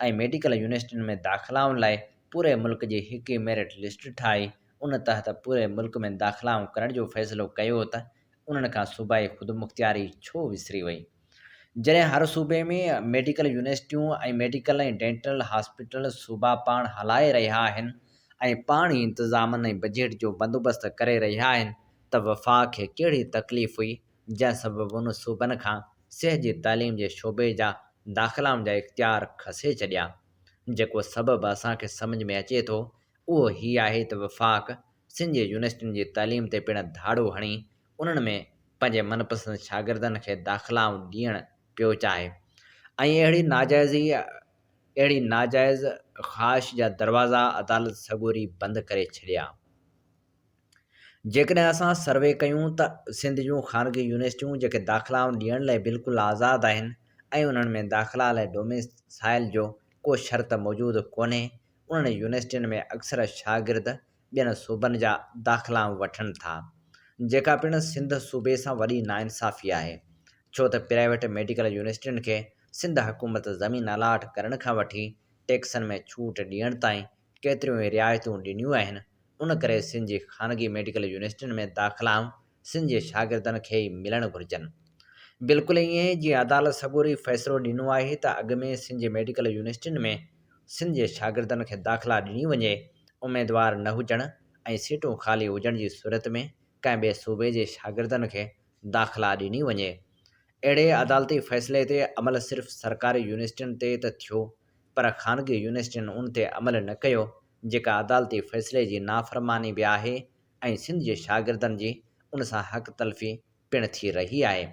۽ ميڊيڪل يونيورسٽين ۾ داخلائن لاء پوري ملڪ جي هڪ ئي ميرٽ لسٽ ٺاهي ان تحت پوري ملڪ ۾ داخلائون ڪرڻ جو فيصلو ڪيو ته انهن کان صوبائي خودمختياري ڇو وسري وئي؟ جڏهن هر صوبي ۾ ميڊيڪل يونيورسٽيون ۽ ميڊيڪل ۽ ڊينٽل هاسپيٽل صوبا پاڻ هلائي رهيا آهن ۽ پاڻ ئي انتظامن ۽ بجيٽ جو بندوبست ڪري رهيا آهن ته وفاق کي ڪهڙي تڪليف هئي جنهن سبب ان صوبن کان صحت جي تعليم جي شعبي جا داخلائن جا اختيار کسي ڇڏيا جيڪو سبب اسان کي سمجهه ۾ اچي ٿو اهو هي آهي ته وفاق سنڌ جي يونيورسٽين جي تعليم تي پڻ ڌاڙو هڻي انهن ۾ پنهنجي من پسند شاگردن کي داخلائون ڏيڻ پيو چاهي ۽ اهڙي ناجائزي اهڙي ناجائز خواهش جا دروازا عدالت سڳوري بند ڪري ڇڏيا. جيڪڏهن اسان سروي ڪيون ته سنڌ جون خانگي يونيورسٽيون جيڪي داخلائون ڏيڻ لاء بلڪل آزاد آهن ۽ انهن ۾ داخلا لاء ڊوميسائل جو ڪو شرط موجود ڪونهي انهن يونيورسٽين ۾ اڪثر شاگرد ٻين صوبن جا داخلائون وٺن ٿا جيڪا پڻ سنڌ صوبي سان وڏي ناانصافي آهي ڇو ته پرائيويٽ ميڊيڪل يونيورسٽين کي سنڌ حڪومت زمين الاٽ ڪرڻ کان وٺي ٽيڪسن ۾ ڇوٽ ڏيڻ تائين ڪيتريون ئي رعايتون ڏنيون آهن ان ڪري سنڌ جي خانگي ميڊيڪل يونيورسٽين ۾ داخلائون سنڌ جي شاگردن کي ئي ملڻ گهرجن. بلڪل ائين ئي جيئن عدالت سڳوري فيصلو ڏنو آهي ته اڳ ۾ سنڌ جي ميڊيڪل يونيورسٽين ۾ سنڌ جي شاگردن کي داخلا ڏني وڃي، اميدوار نه هجڻ ۽ سيٽون خالي هجڻ جي صورت ۾ ڪنهن ٻئي صوبي جي شاگردن کي داخلا ڏني وڃي. اهڙي عدالتي فيصلي تي عمل صرف سرڪاري يونيورسٽين تي ته ٿيو پر خانگي يونيورسٽين ان تي عمل نه ڪيو جيڪا عدالتي فيصلي جي نافرماني به آهي ۽ سنڌ جي شاگردن جي ان سان حق تلفي پڻ ٿي رهي آهي.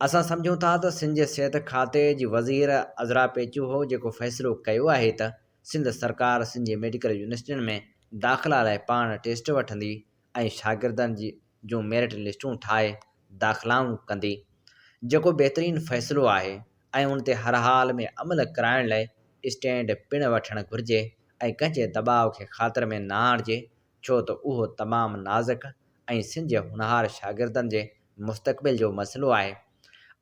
اسان سمجهون ٿا ته سنڌ جي صحت کاتي جي وزير عذرا پيچوهو جيڪو فيصلو ڪيو آهي ته سنڌ سرڪار سنڌ جي ميڊيڪل يونيورسٽين ۾ داخلا لاء پاڻ ٽيسٽ وٺندي ۽ شاگردن جي جون ميرٽ لسٽون ٺاهي داخلائون ڪندي جيڪو بهترين فيصلو آهي ۽ ان تي هر حال ۾ عمل ڪرائڻ لاء اسٽينڊ پڻ وٺڻ گهرجي ۽ ڪنهن جي دٻاء کي خاطر ۾ نه آڻجي ڇو ته اهو تمام نازڪ ۽ سنڌ جي هونهار شاگردن جي مستقبل جو مسئلو آهي.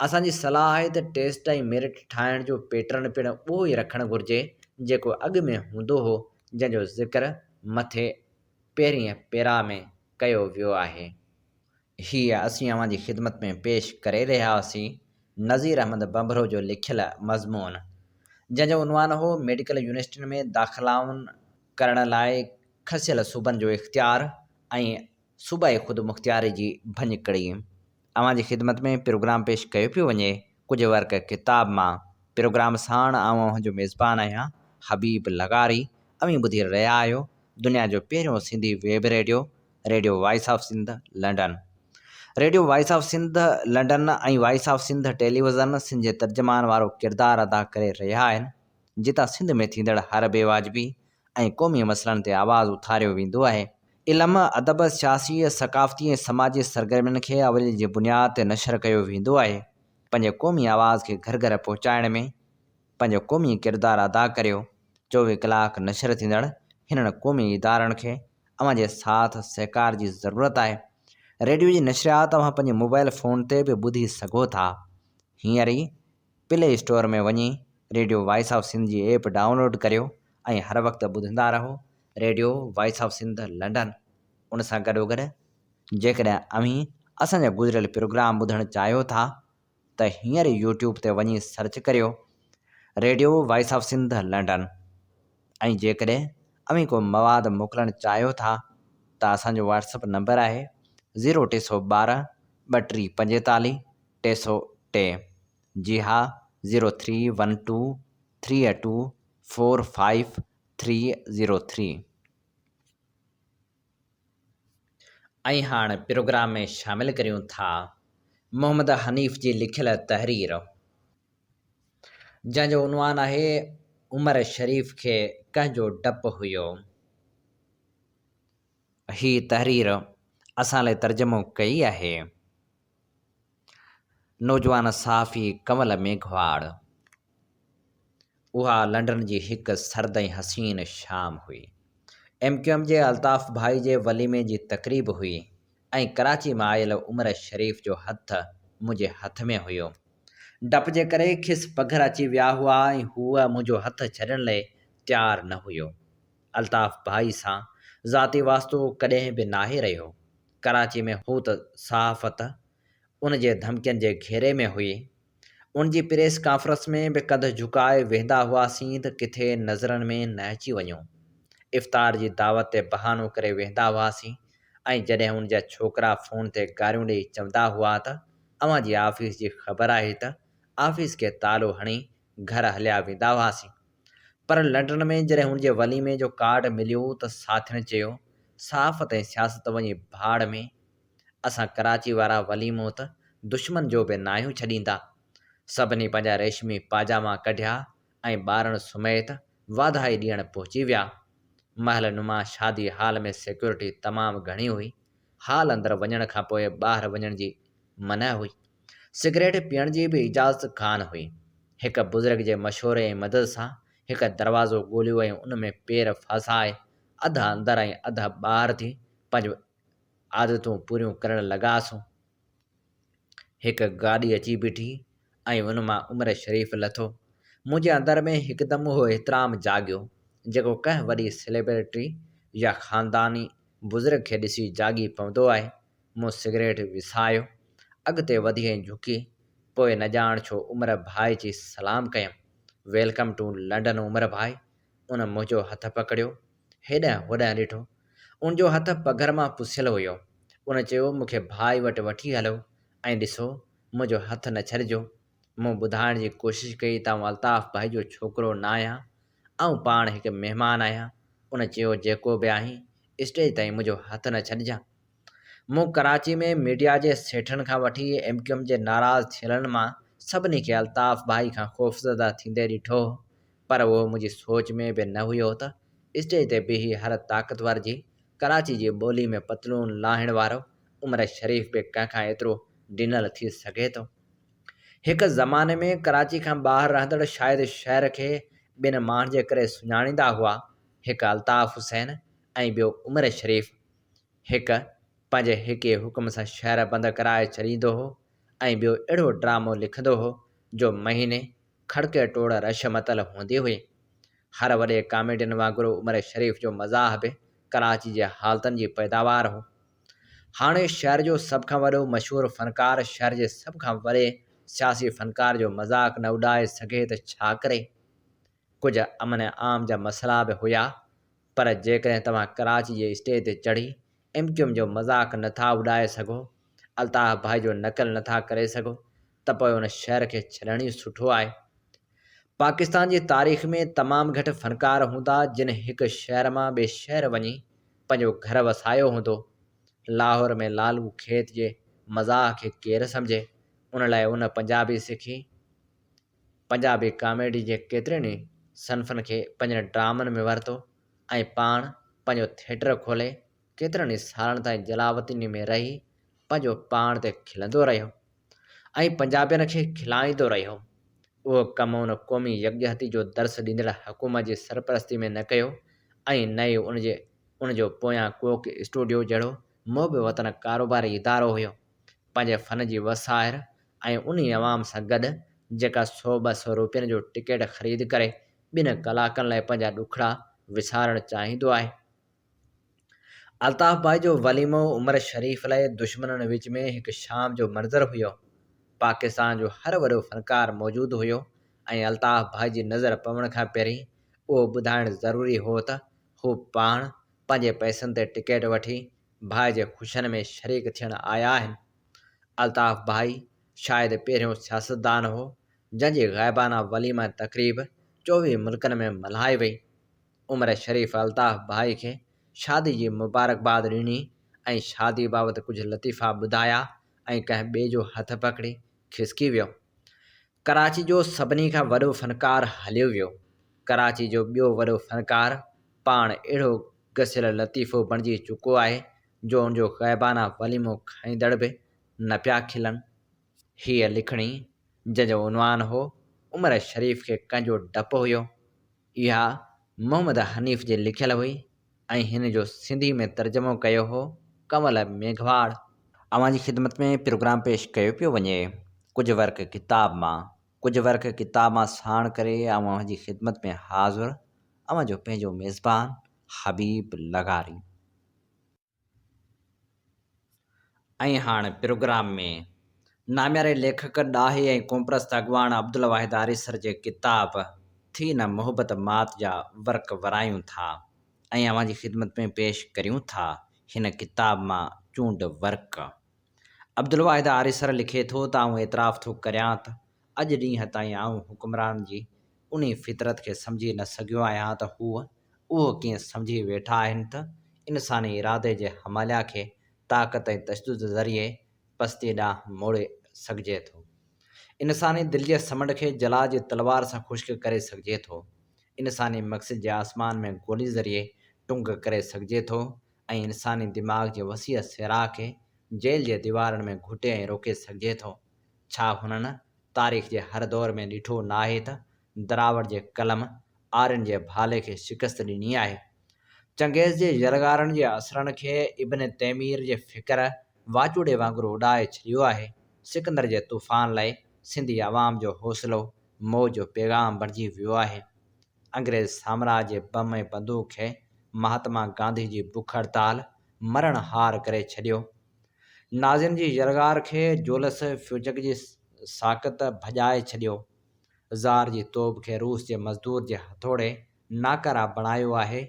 اسان جي صلاح آهي ته ٽيسٽ ۽ ميرٽ ٺاهڻ جو پيٽرن پڻ اهو ئي رکڻ گهرجي جيڪو اڳ ۾ هوندو هو جنهن جو ذڪر مٿي پهرين پيرا ۾ ڪيو ويو آهي. هيء اسين اوهان جي خدمت ۾ پيش ڪري رهيا هئاسين نذير احمد ڀنڀرو جو لکيل مضمون جنهن جو عنوان هو ميڊيڪل يونيورسٽين ۾ داخلائن ڪرڻ لاء کسيل صوبن جو اختيار ۽ صوبائي خودمختياري جي ڀڃڪڙي. اوهان جي خدمت ۾ پروگرام پيش ڪيو پيو وڃي ڪجهه ورق ڪتاب مان. پروگرام ساڻ آئون اوهان جو ميزبان آهيان حبيب لغاري. اوهين ٻڌي رهيا آهيو دنيا جو پهريون Sindhi web radio, radio voice of Sindh London. Radio voice of Sindh London ۽ voice of Sindh television Sindh جي ترجمان وارو ڪردار ادا ڪري رهيا آهن. جتان سنڌ ۾ ٿيندڙ هر بي واجبي ۽ قومي مسئلن تي آواز اٿاريو ويندو آهي. علم، ادب، سياسي، ثقافتي ۽ سماجي سرگرمين کي اولين جي بنياد تي نشر ڪيو ويندو آهي. پنهنجي قومي آواز کي گهر گهر پهچائڻ ۾ پنهنجو قومي ڪردار ادا ڪريو. 24 ڪلاڪ نشر ٿيندڙ هنن قومي ادارن کي اوهان جي ساٿ سهڪار جي ضرورت آهي. ريڊيو جي نشريات اوهان پنهنجي موبائل فون تي به ٻڌي سگهو ٿا. هينئر ئي پلي اسٽور ۾ وڃي ريڊيو وائس آف سنڌ جي ايپ ڊائونلوڊ ڪريو ۽ هر وقت ٻڌندا رهو radio voice of Sindh London ان سان گڏوگڏ جيڪڏهن اوهين اسان جا گذريل پروگرام ٻڌڻ چاهيو ٿا ته هينئر ئي يوٽيوب تي وڃي سرچ ڪريو radio voice of Sindh London ۽ جيڪڏهن اوهين ڪو مواد موڪلڻ چاهيو ٿا ته اسان جو واٽس اپ نمبر آهي زيرو 312 32 45 303 جي ها zero three one two three two four five three zero three. ۽ هاڻ پروگرام ۾ شامل ڪريون ٿا محمد حنيف جي لکيل تحرير جنهن جو عنوان آهي عمر شريف کي ڪنهن جو ڊپ هيو. هي تحرير اسان لاء ترجمو ڪئي آهي نوجوان صحافي ڪنول ميگهواڙ. اها لنڊن جي هڪ سرد ۽ حسين شام هئي. ايم ڪيو ايم جي الطاف ڀائي جي وليمي جي تقريب هئي ۽ ڪراچي مان آيل عمر شريف جو هٿ منهنجي هٿ ۾ هيو. ڊپ جي ڪري کيس پگهر اچي ويا هئا ۽ هو منهنجو هٿ ڇڏڻ لئي تيار نه هيو. الطاف ڀائي سان ذاتي واسطو ڪڏهن به ناهي رهيو. ڪراچي ۾ هو ته صحافت ان جي ڌمڪين جي گهيري ۾ هئي. ان جي پريس ڪانفرنس ۾ به ڪنڌ جهڪائي ويهندا هئاسين ته ڪٿي نظرن ۾ نه اچي وڃون. افطار جي دعوت تي بهانو ڪري ويهندا هئاسين ۽ جڏهن ان جا ڇوڪرا فون تي گاريون ڏئي چوندا هئا ته اوهان جي آفيس جي خبر آهي ته آفيس کي تالو هڻي گهر هليا ويندا هئاسين. پر لنڊن ۾ جڏهن ان جي وليمي جو ڪارڊ مليو ته ساٿين چيو صحافت ۽ سياست وڃي ڀاڙ ۾. اسان ڪراچي وارا وليمو ته دشمن جو به ناهيون ڇڏيندا. سڀني پنهنجا ريشمي پاجاما ڪڍيا ۽ ٻارن سميت واڌائي ڏيڻ پهچي ويا. محل نما شادي هال ۾ سيڪيورٽي تمام گهڻي هئي. هال اندر وڃڻ کان پوء ٻاهر وڃڻ جي منع هئي. سگريٽ پيئڻ جي به اجازت ڪانه هئي. هڪ بزرگ جي مشوري ۽ مدد سان هڪ دروازو ڳوليو ۽ ان ۾ پير ڦاسائي اڌ اندر ۽ اڌ ٻاهر ٿي پنهنجو عادتون پوريون ڪرڻ لڳاسون. هڪ گاڏي اچي بيٺي ۽ ان مان عمر شريف لٿو. منهنجي اندر ۾ هڪدم اهو احترام جاڳيو، جيڪو ڪنهن وڏي سيليبرٽي يا خانداني بزرگ کي ڏسي جاڳي پوندو آهي. مون سگريٽ وسايو، اڳتي وڌي ۽ جهڪي، پوء نه ڄاڻ ڇو عمر ڀائي چئي سلام ڪيم. Welcome to London عمر ڀائي. ان منهنجو هٿ پڪڙيو. هيڏانهن هوڏانهن ڏٺو. ان جو هٿ پگهر مان پسيل هيو. ان چيو، مون کي ڀائي وٽ وٺي هلو ۽ ڏسو، منهنجو هٿ نه ڇڏجو. مون ٻڌائڻ جي ڪوشش ڪئي ته آئون الطاف ڀائي جو ڇوڪرو نه آهيان. آئون پاڻ هڪ مهمان آهيان. ان چيو، جيڪو به آهين، اسٽيج تائين منهنجو هٿ نه ڇڏجان. مون ڪراچي ۾ ميڊيا جي سيٺن کان وٺي ايم ڪيو ايم جي ناراض ٿيلن مان سڀني کي الطاف ڀائي کان خوفزده ٿيندي ڏٺو هو. پر اهو منهنجي سوچ ۾ به نه هيو ته اسٽيج تي بيهي هر طاقتور جي ڪراچي جي ٻولي ۾ پتلون لاهڻ وارو عمر شريف به ڪنهن کان ايترو ڊنل ٿي سگهي ٿو. هڪ زماني ۾ ڪراچي کان ٻاهر رهندڙ شايد شهر کي ٻن ماڻهن جي ڪري سڃاڻيندا هئا، هڪ الطاف حسين ۽ ٻيو عمر شريف. هڪ پنهنجي هڪ ئي حڪم سان شهر بند ڪرائي ڇڏيندو هو ۽ ٻيو اهڙو ڊرامو لکندو هو جو مهيني کڙڪي ٽوڙ رش متل هوندي هئي. هر وڏي ڪاميڊين وانگر عمر شريف جو مزاح به ڪراچي جي حالتن جي پيداوار هو. هاڻي شهر جو سڀ کان وڏو مشهور فنڪار شهر جي سڀ کان وڏي سياسي فنڪار جو مذاق نه اڏائي سگهي ته ڇا ڪري؟ ڪجهه امن عام جا مسئلا به هيا پر جيڪڏهن توهان ڪراچي جي اسٽيج تي چڙهي ايم ڪيو ايم جو مذاق نه ٿا اڏائي سگهو، الطاف ڀائي جو نقل نه ٿا ڪري سگهو ته پوء ان شهر کي ڇڏڻ ئي سٺو آهي. پاڪستان جي تاريخ ۾ تمام گهٽ فنڪار هوندا جن هڪ شهر مان ٻئي شهر وڃي پنهنجو گهر وسايو هوندو. لاهور ۾ لالو کيت جي مزاح کي ڪير سمجهي، ان لاء ان پنجابي سکي. پنجابي ڪاميڊي جي ڪيترين ئي صنفن کي پنهنجن ڊرامن ۾ ورتو ۽ پاڻ پنهنجو ٿيٽر کولي ڪيترن ئي سالن تائين جلاوطني ۾ رهي پنهنجو پاڻ تي کلندو رهيو ۽ پنجابين کي کلائيندو رهيو. اهو ڪم ان قومي يڪجهتي جو درس ڏيندڙ حڪومت جي سرپرستي ۾ نه ڪيو ۽ نه ئي ان جي ان جو پويان ڪوڪ اسٽوڊيو جهڙو محب وطن ڪاروباري ادارو هيو. پنهنجي فن جي وساهر ۽ انهي عوام سان گڏ جيڪا سو ٻه سو روپين جو ٽڪيٽ خريد ڪري ٻن ڪلاڪن لاء پنهنجا ڏکڙا وسارڻ چاهيندو آهي. الطاف ڀائي جو وليمو عمر شريف لاء دشمنن وچ ۾ هڪ شام جو منظر هيو. پاڪستان جو هر وڏو فنڪار موجود هيو ۽ الطاف ڀائي جي نظر پوڻ کان پهرين اهو ٻڌائڻ ضروري هو ته هو پاڻ پنهنجي پئسن تي ٽڪيٽ وٺي ڀائي جي خوشين ۾ شريڪ ٿيڻ آيا آهن. الطاف ڀائي شايد پهريون سياستدان هو جنهن جي غائبانه وليمه تقريب 24 ملڪن ۾ ملهائي وئي. عمر شريف الطاف ڀائي کي شادي جي مبارڪباد ڏني ۽ شادي بابت ڪجهه لطيفا ٻڌايا ۽ ڪنهن ٻئي جو هٿ پڪڙي کسڪي ويو. ڪراچي جو سڀني کان وڏو فنڪار هليو ويو. ڪراچي جو ٻيو وڏو فنڪار پاڻ اهڙو گسيل لطيفو بڻجي چڪو آهي جو ان جو غائبانه وليمو کائيندڙ به نه پيا کلن. هيء لکڻي جنهن جو عنوان هو عمر شريف کي ڪنهن جو ڊپ هيو. اها محمد حنيف جي لکيل هئي ۽ هن جو سنڌي ۾ ترجمو ڪيو هو ڪنول ميگهواڙ. اوهان جي خدمت ۾ پروگرام پيش ڪيو پيو وڃي ڪجهه ورق ڪتاب مان ڪجهه ورق ڪتاب مان ساڻ ڪري آئون اوهان جي خدمت ۾ حاضر اوهان جو پنهنجو ميزبان حبيب لغاري. ۽ هاڻ پروگرام ۾ نامياري ليکڪ، ڏاهي ۽ قومپرست اڳواڻ عبدالواحد آريسر جي ڪتاب ٿي نه محبت مات جا ورق ورايون ٿا ۽ اوهان جي خدمت ۾ پيش ڪريون ٿا هن ڪتاب مان چونڊ ورق. عبدالواحد آريسر لکي ٿو ته آئون اعتراف ٿو ڪريان ته اڄ ڏينهن تائين آئون حڪمران جي انهي فطرت کي سمجهي نه سگهيو آهيان ته هو اهو ڪيئن سمجهي ويٺا آهن ته انساني ارادي جي هماليا کي طاقت ۽ تشدد ذريعي پستيء ڏانهن موڙي سگهجي ٿو. انساني دل جي سمنڊ کي جلا جي تلوار سان خشڪ ڪري سگهجي ٿو. انساني مقصد جي آسمان ۾ گولي ذريعي ٽنگ ڪري سگهجي ٿو ۽ انساني دماغ جي وسيع صحرا کي جيل جي ديوارن ۾ گهٽي ۽ روڪي سگهجي ٿو. ڇا هنن تاريخ جي هر دور ۾ ڏٺو ناهي ته دراوڙ جي قلم آرين جي ڀالي کي شڪست ڏني آهي؟ چنگيز جي يلغارن جي اثرن کي ابن تيمير جي فڪر واچوڙي وانگر اڏائي ڇڏيو آهي. سڪندر جي طوفان لاء سنڌي عوام جو حوصلو موت جو پيغام بڻجي ويو آهي. انگريز سامراج جي بم ۽ بندوق کي مهاتما گانڌي جي بک هڙتال مرڻ هار ڪري ڇڏيو. نازين جي يلغار کي جولس فيوچڪ جي ساقط ڀڄائي ڇڏيو. زار جي توب کي روس جي مزدور جي هٿوڙي ناڪاره بڻايو آهي.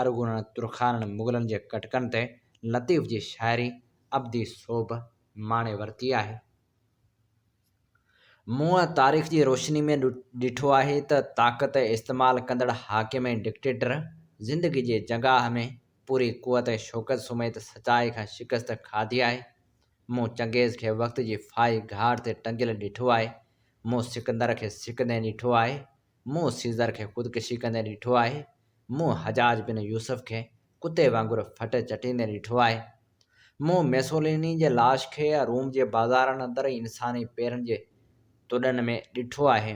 ارغونن، ترخانن، مغلن جي ڪٽڪن تي لطيف جي شاعري ابدي سوڀ ماڻي ورتي آهي. مون تاريخ جي روشني ۾ ڏٺو آهي ته طاقت استعمال ڪندڙ حاڪم ۽ ڊڪٽيٽر زندگي جي جنگاهه ۾ پوري قوت ۽ شوڪت سميت سچائي کان شڪست کاڌي آهي. مون چنگيز کي وقت جي ڦاهي گهاڙ تي ٽنگيل ڏٺو آهي. مون سڪندر کي سڪندي ڏٺو آهي. مون سيزر کي خودڪشي ڪندي ڏٺو آهي. مون حجاج بن يوسف کي ڪتي وانگر ڦٽ چٽيندي ڏٺو آهي. مون ميسوليني جي لاش کي روم جي بازارن اندر انساني پيرن جي تڏن ۾ ڏٺو آهي.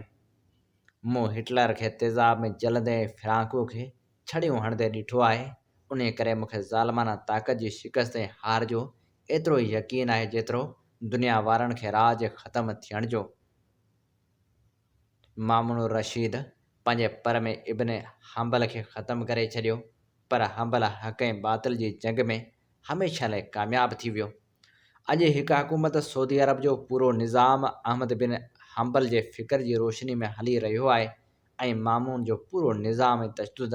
مون هٽلر کي تيزاب ۾ جلندي ۽ فرانڪو کي ڇڙيون هڻندي ڏٺو آهي، انهيء ڪري مون کي ظالمانه طاقت جي شڪست ۽ هار جو ايترو ئي يقين آهي جيترو دنيا وارن کي راء جي ختم ٿيڻ جو. مامون الرشيد پنهنجي پر ۾ ابن حنبل کي ختم ڪري ڇڏيو، پر حنبل حق ۽ باطل جي جنگ ۾ هميشه لاء ڪامياب ٿي ويو. اڄ هڪ حڪومت سعودي عرب جو پورو نظام احمد بن حنبل جي فڪر جي روشني ۾ هلي رهيو آهي ۽ مامون جو پورو نظام ۽ تشدد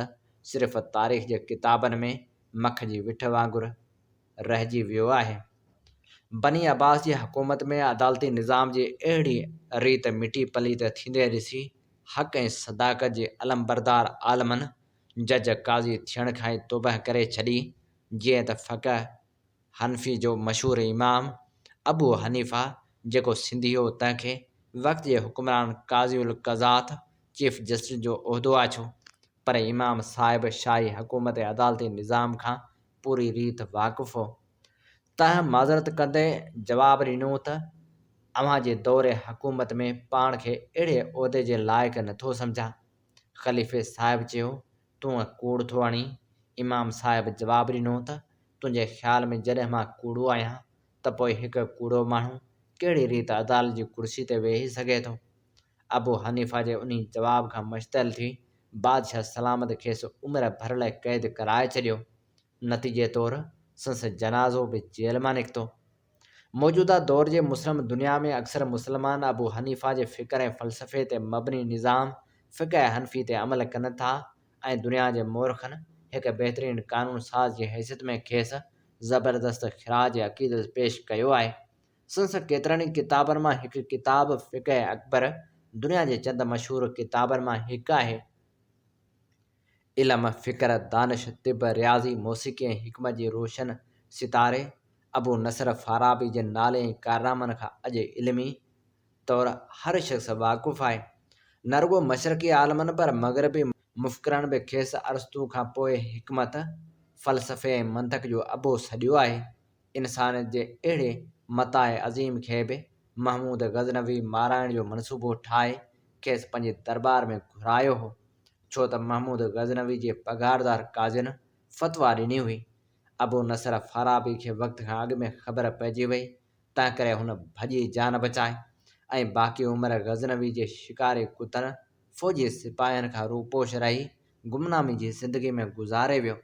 صرف تاريخ جي ڪتابن ۾ مک جي وٺ وانگر رهجي ويو آهي. بني عباس جي حڪومت ۾ عدالتي نظام جي اهڙي ريت مٽي پليت ٿيندي ڏسي حق ۽ صداقت جي علمبردار عالمن جج قاضي ٿيڻ کان ئي توبهه ڪري ڇڏي جيئن ته فقه حنفي جو مشهور امام ابو حنيفه جيڪو سنڌي هو تنهن کي وقت جي حڪمران قاضي القضات، چيف جسٽس، جو عهدو آڇيو پر امام صاحب شاهي حڪومت ۽ عدالتي نظام کان پوري ريت واقف هو تنهن معذرت ڪندي جواب ڏنو ته اوهان جي دور حڪومت ۾ پاڻ کي اهڙي عهدي جي لائق نٿو سمجهان. خليفي صاحب چيو تون ڪوڙ ٿو هڻين؟ امام صاحب جواب ڏنو ته تنهنجي خيال ۾ جڏهن مان ڪوڙو آهيان ته پوء هڪ ڪوڙو ماڻهو ڪهڙي ريت عدالت جي ڪرسي تي ويهي سگهي ٿو؟ ابو حنيفه جي انهي جواب کان مشتعل ٿي بادشاهه سلامت کيس عمر ڀر لاء قيد ڪرائي ڇڏيو. نتيجي طور سندس جنازو به جيل مان نڪتو. موجوده دور جي مسلم دنيا ۾ اڪثر مسلمان ابو حنيفه جي فڪر ۽ فلسفي تي مبني نظام فقه حنفي تي عمل ڪن ٿا ۽ دنيا جي مورخن هڪ بهترين قانون ساز جي حيثيت ۾ کيس زبردست خراج عقيدت پيش ڪيو آهي. سندس ڪيترن ئي ڪتابن مان هڪ ڪتاب فقه اڪبر دنيا جي چند مشهور ڪتابن مان هڪ آهي. علم، فڪر، دانش، طب، رياضي، موسيقي ۽ حڪمت جي روشن ستاري ابو نصر فارابي جي نالي ۽ ڪارنامن کان اڄ علمي طور هر شخص واقف آهي. نه رڳو مشرقي عالمن پر مغربي مفڪرن به کيس ارسطو کان پوء حڪمت، فلسفي ۽ منطق جو ابو سڏيو آهي. انسانيت جي اهڙي متاع عظيم کي به محمود غزنوي مارائڻ جو منصوبو ٺاهي کيس پنهنجي درٻار ۾ گهرايو هو، ڇو ته محمود غزنوي جي پگهاردار قاضين فتويٰ ڏني هئي. ابو نصر فارابي کي وقت کان اڳ ۾ خبر پئجي وئي، تنهنڪري هن ڀڄي جان بچائي ۽ باقي عمر غزنوي جي شڪاري ڪتن، فوجي سپاهين کان روپوش رهي گمنامي جي زندگي ۾ گذاري ويو.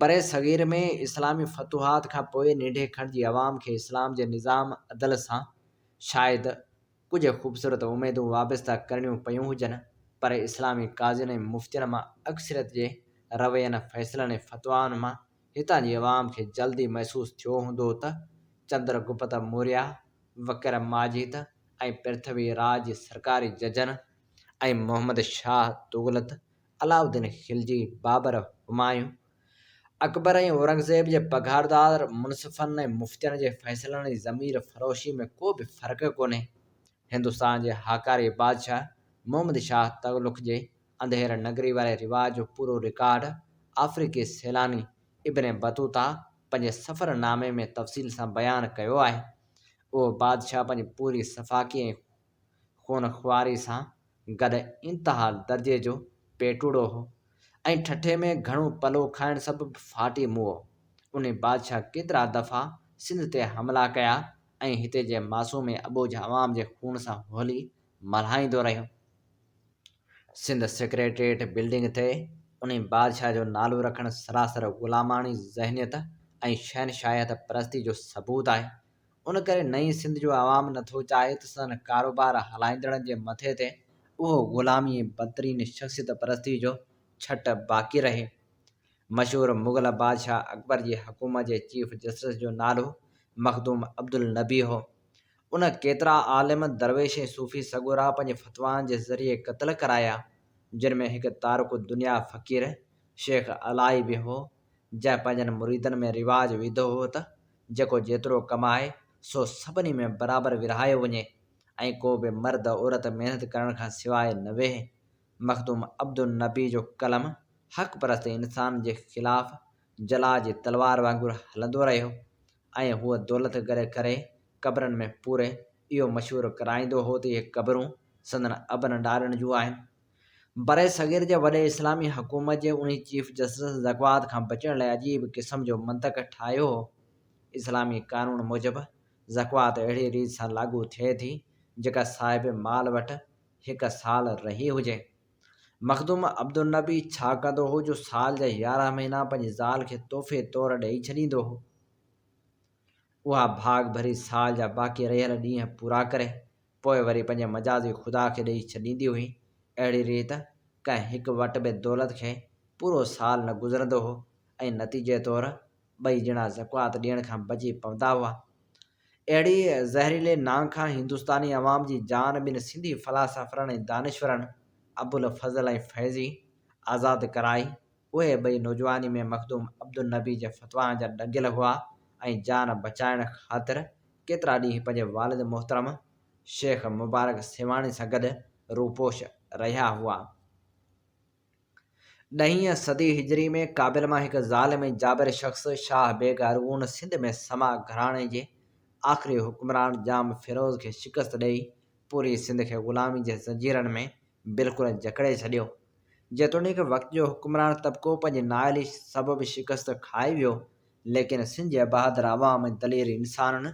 برصغير ۾ اسلامي فتوحات کان پوء ننڍي کنڊ جي عوام کي اسلام جي نظام عدل سان شايد ڪجهه خوبصورت اميدون وابسته ڪرڻيون پيون هجن پر اسلامي قاضين ۽ مفتين مان اڪثريت جي روين، فيصلن ۽ فتوائن مان هتان جي عوام کي جلد ئي محسوس ٿيو هوندو ته چندر گپت موريا، وڪر ماجيت ۽ پرٿوي راء جي سرڪاري ججن ۽ محمد شاهه تغلق، علاؤالدين خلجي، بابر، همايون، اڪبر ۽ اورنگزيب جي پگهاردار منصفن ۽ مفتين جي فيصلن ۽ ضمير فروشي ۾ ڪو به فرق ڪونهي. هندستان جي هاڪاري بادشاهه محمد شاهه تغلق جي انڌير نگري واري رواج جو پورو رڪارڊ آفريقي سيلاني ابن بطوطه پنهنجي سفر نامي ۾ تفصيل سان بيان ڪيو آهي. اهو بادشاهه پنهنجي پوري سفاڪي ۽ خون خواري سان گڏ انتها درجي جو پيٽوڙو هو ۽ ٺٽي ۾ گهڻو پلو کائڻ سبب ڦاٽي موئو. انهي بادشاهه ڪيترا دفعا سنڌ تي حملا ڪيا ۽ هتي جي معصوم ۽ اٻوجهه عوام جي خون سان هولي ملهائيندو رهيو. سنڌ سيڪريٽريٽ بلڊنگ تي انهي بادشاهه جو نالو رکڻ سراسر غلاماڻي ذهنيت ۽ شهنشاهيت پرستي جو ثبوت آهي. ان ڪري نئين سنڌ جو عوام نٿو چاهي ته سندن ڪاروبار هلائيندڙن جي مٿي تي اهو غلامي ۽ بدترين شخصيت پرستي جو ڇٽ باقي رهي. مشهور مغل بادشاهه اڪبر جي حڪومت جي چيف جسٽس جو نالو مخدوم عبدالنبي هو. ان ڪيترا عالم، درويش ۽ صوفي سڳورا پنهنجي فتوائن جي ذريعي قتل ڪرايا، جن ۾ هڪ تارڪ الدنيا فقير شيخ علائي به هو، جنهن پنهنجن مريدن ۾ رواج وڌو هو ته جيڪو جيترو ڪمائي سو سڀني ۾ برابر ورهايو وڃي ۽ ڪو به مرد عورت محنت ڪرڻ کان سواء نه ويهي. مخدوم عبدالنبي جو قلم حق پرست انسان جي خلاف جلا جي تلوار وانگر هلندو رهيو ۽ هو دولت گڏ ڪري قبرن ۾ پوري اهو مشهور ڪرائيندو هو ته اهي قبرون سندن ابن ڏاڏن جون آهن. برصغير جي وڏي اسلامي حڪومت جي انهي چيف جسٽس زڪوات کان بچڻ لاء عجيب قسم جو منطق ٺاهيو هو. اسلامي قانون موجب زڪوات اهڙي ريت سان لاڳو ٿئي ٿي جيڪا صاحب مال وٽ هڪ سال رهي هجي. مخدوم عبدالنبي ڇا ڪندو هو جو سال جا 11 مهينا پنهنجي زال کي تحفي طور ڏيئي ڇڏيندو هو. اها ڀاڳ ڀري سال جا باقي رهيل ڏينهن پورا ڪري، پوء وري پنهنجي مجازي خدا کي ڏيئي ڇڏيندي هئي. اهڙي ريت ڪنهن هڪ وٽ به دولت کي پورو سال نه گذرندو هو ۽ نتيجي طور ٻئي ڄڻا زڪوات ڏيڻ کان بچي پوندا هئا. اهڙي زهريلي نانگ کان هندستاني عوام جي جان ٻن سنڌي فلاسافرن ۽ دانشورن ابوالفضل ۽ فيضي آزاد ڪرائي. اهي ٻئي نوجواني ۾ مخدوم عبدالنبي جي فتوائن جا ڏنگيل هئا ۽ جان بچائڻ خاطر ڪيترا ڏينهن پنهنجي والد محترم شيخ مبارڪ سيوهاڻي سان گڏ روپوش رهيا هئا. ڏهين صدي هجري ۾ ڪابل مان هڪ ظالم ۽ جابر شخص شاهه بيگ ارغون سنڌ ۾ سما گهراڻي جي آخري حڪمران ڄام فيروز کي شڪست ڏئي پوري سنڌ کي غلامي جي زنجيرن ۾ بلڪل جڪڙي ڇڏيو. جيتوڻيڪ وقت جو حڪمران طبقو پنهنجي نااهلي سبب شڪست کائي ويو ليڪن سنڌ جي بهادر عوام ۽ دلير انسانن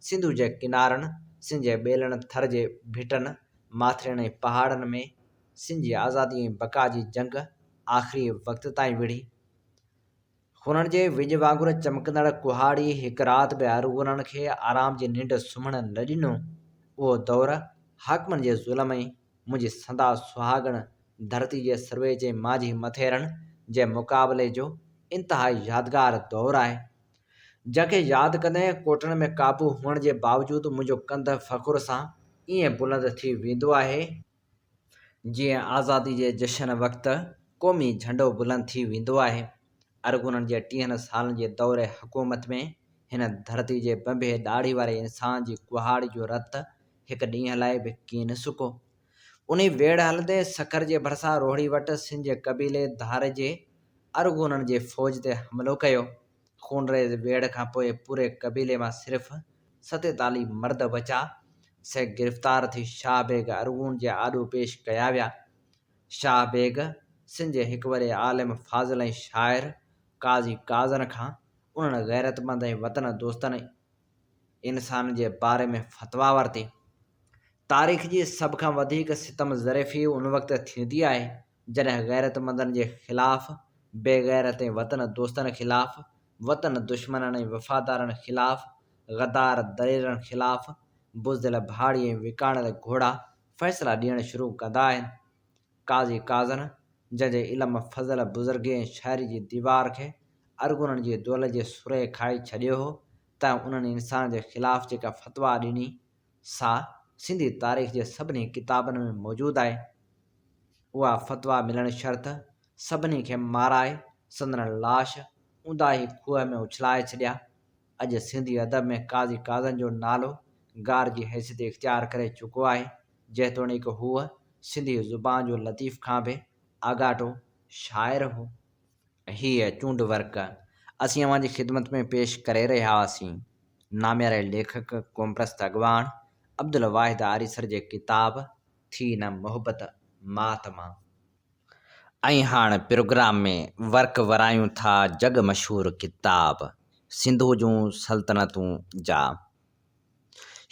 سنڌو جي ڪنارن، سنڌ جي ٻيلن، ٿر جي ڀٽن، ماٿرين ۽ پهاڙن ۾ سنڌ جي آزادي ۽ بقا جي جنگ آخري وقت تائين وڙهي. خونن جي وڄ وانگر چمڪندڙ ڪهاڙي هڪ رات به ارغونن کي آرام جي ننڊ سمهڻ نه ڏنو. اهو دور حاڪمن جي ظلم ۽ منهنجي سندا سهاڳڻ ڌرتي جي سرويچ ۽ مانجهي مٿيرن جي مقابلي جو انتهائي يادگار دور آهي. جنهن کي ياد ڪندي ڪوٽن ۾ قابو هئڻ جي باوجود منهنجو ڪنڌ فخر سان ائين بلند ٿي ويندو آهي، جيئن آزادي جي جشن وقت قومي جهنڊو بلند ٿي ويندو آهي. ارغونن جي ٽيهن سالن جي دور حڪومت ۾ هن ڌرتي جي بنڀي ڏاڙهي واري انسان جي ڪهاڙي جو رت هڪ ڏينهن لاء به ڪين سڪو. انهي ويڙهه هلندي سکر جي ڀرسان روهڙي وٽ سنڌ جي قبيلي ڌاريجي ارغونن جي فوج تي حملو ڪيو. خونريز ويڙهه کان پوء پوري قبيلي مان صرف 47 مرد بچا، سي گرفتار ٿي شاهه بيگ ارغون جي آڏو پيش ڪيا ويا. شاهه بيگ سنڌ جي هڪ وڏي عالم، فاضل ۽ شاعر قاضي قاضن کان انهن غيرتمند ۽ وطن دوستن انسانن جي باري ۾ فتويٰ ورتي. تاريخ جي سڀ کان وڌيڪ ستم ظريفي ان وقت ٿيندي آهي، جڏهن غيرتمندن جي خلاف، بي غيرت ۽ وطن دوستن خلاف، وطن دشمنن ۽ وفادارن خلاف، غدار دليرن خلاف، بزدل ڀاڙي ۽ وڪاڻيل گهوڙا فيصلا ڏيڻ شروع ڪندا آهن. قاضي قاضن، جنهن جي علم، فضل، بزرگي ۽ شاعري جي ديوار کي ارغونن جي دول جي سرهي کائي ڇڏيو هو، تنهن انهن انسانن جي خلاف جيڪا فتويٰ ڏني، سا سنڌي تاريخ جي سڀني ڪتابن ۾ موجود آهي. اها فتويٰ ملڻ شرط سڀني کي مارائي سندن لاش اونداهي کوهه ۾ اڇلائي ڇڏيا. اڄ سنڌي ادب ۾ قاضي قاضن جو نالو گار جي حيثيت اختيار ڪري چڪو آهي، جيتوڻيڪ هو سنڌي زبان جو لطيف کان به آڳاٽو شاعر هو. هيء چونڊ ورق اسين اوهان جي خدمت ۾ پيش ڪري رهيا هئاسين. نامياري ليکڪ، قومپرست اڳواڻ عبدالواحد آريسر جي ڪتاب ٿي نه محبت مات مان. ۽ هاڻ پروگرام ۾ ورق ورايون ٿا جڳ مشهور ڪتاب سنڌوء جون سلطنتون جا.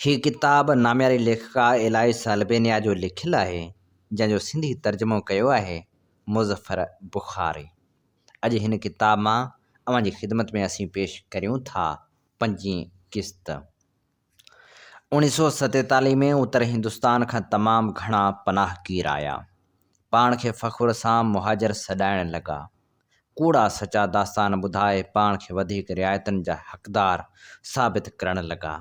هي ڪتاب نامياري ليکڪا الائس البينيا جو لکيل آهي، جنهن جو سنڌي ترجمو ڪيو آهي مظفر بخاري. اڄ هن ڪتاب مان اوهان جي خدمت ۾ اسين پيش ڪريون ٿا پنجين قسط. 1947 ۾ اتر هندستان کان تمام گهڻا پناهگير آيا. پاڻ کي فخر سان مهاجر سڏائڻ لڳا. ڪوڙا سچا داستان ٻڌائي پاڻ کي وڌيڪ رعايتن جا حقدار ثابت ڪرڻ لڳا.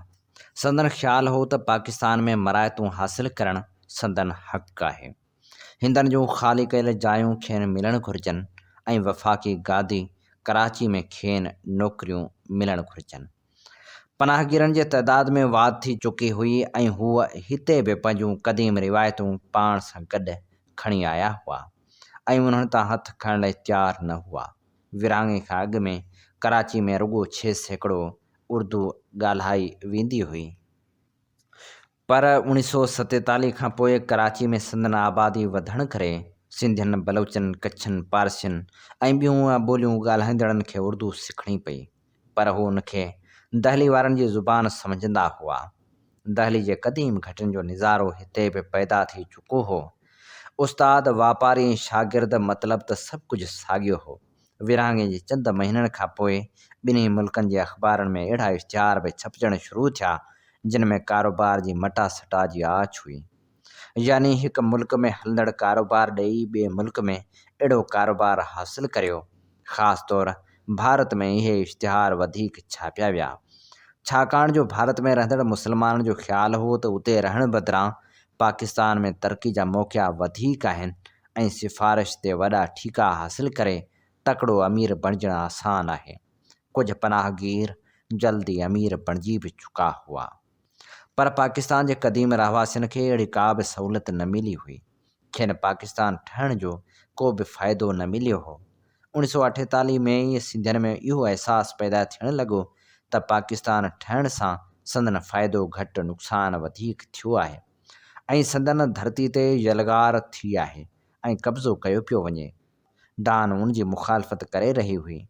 سندن خيال هو ته پاڪستان ۾ مراعتون حاصل ڪرڻ سندن حق آهي. هندن جون خالي ڪيل جايون کين ملڻ گهرجن ۽ وفاقي گادي ڪراچي ۾ کين نوڪريون ملڻ گهرجن. پناهگيرن جي تعداد ۾ واڌ ٿي چڪي هئي ۽ هو هتي به پنهنجون قديم روايتون پاڻ سان گڏ کڻي آيا هئا ۽ انهن تان هٿ کڻڻ لاء تيار نه هئا. ورهاڱي کان اڳ ۾ ڪراچي ۾ رڳو 6% اردو ڳالهائي ويندي هئي. پر 1947 کان پوء ڪراچي ۾ سندن آبادي وڌڻ ڪري سنڌين، بلوچن، ڪڇين، پارسين ۽ ٻيون ٻوليون ڳالهائيندڙن کي اردو سکڻي پئي، پر هو ان کي دهلي وارن جي زبان سمجهندا هئا. دهلي جي قديم گهٽين جو نظارو هتي به پيدا ٿي چڪو هو. استاد، واپاري ۽ شاگرد مطلب ته سڀ ڪجهه ساڳيو هو. ورهاڱي جي چند مهينن کان پوء ٻنهي ملڪن جي اخبارن ۾ اهڙا اشتهار به ڇپجڻ شروع ٿيا، جن ۾ ڪاروبار جي مٽا سٽا جي آڇ هئي. يعني هڪ ملڪ ۾ هلندڙ ڪاروبار ڏئي ٻئي ملڪ ۾ اهڙو ڪاروبار حاصل ڪريو. خاص طور ڀارت ۾ اهي اشتهار وڌيڪ ڇاپيا ويا. ڇاڪاڻ جو ڀارت ۾ رهندڙ مسلمانن جو خيال هو ته اتي رهڻ بدران پاڪستان ۾ ترقي جا موقعا وڌيڪ آهن ۽ سفارش تي وڏا ٺيڪا حاصل ڪري تڪڙو امير بڻجڻ آسان آهي. ڪجهه پناهگير جلد ئي امير بڻجي به چڪا هئا. پر پاڪستان جي قديم رهواسين کي اهڙي ڪا به سهولت نه ملي هئي. کين پاڪستان ٺهڻ جو ڪو به فائدو نه مليو هو. 1948 ۾ ئي سنڌين ۾ اهو احساس پيدا ٿيڻ لڳو ته پاڪستان ٺهڻ سان سندن فائدو گهٽ نقصان وڌيڪ ٿيو آهي. ۽ سندن ڌرتي تي يلغار ٿي آهي ۽ قبضو ڪيو پيو وڃي. ڊان ان جي مخالفت ڪري رهي هئي.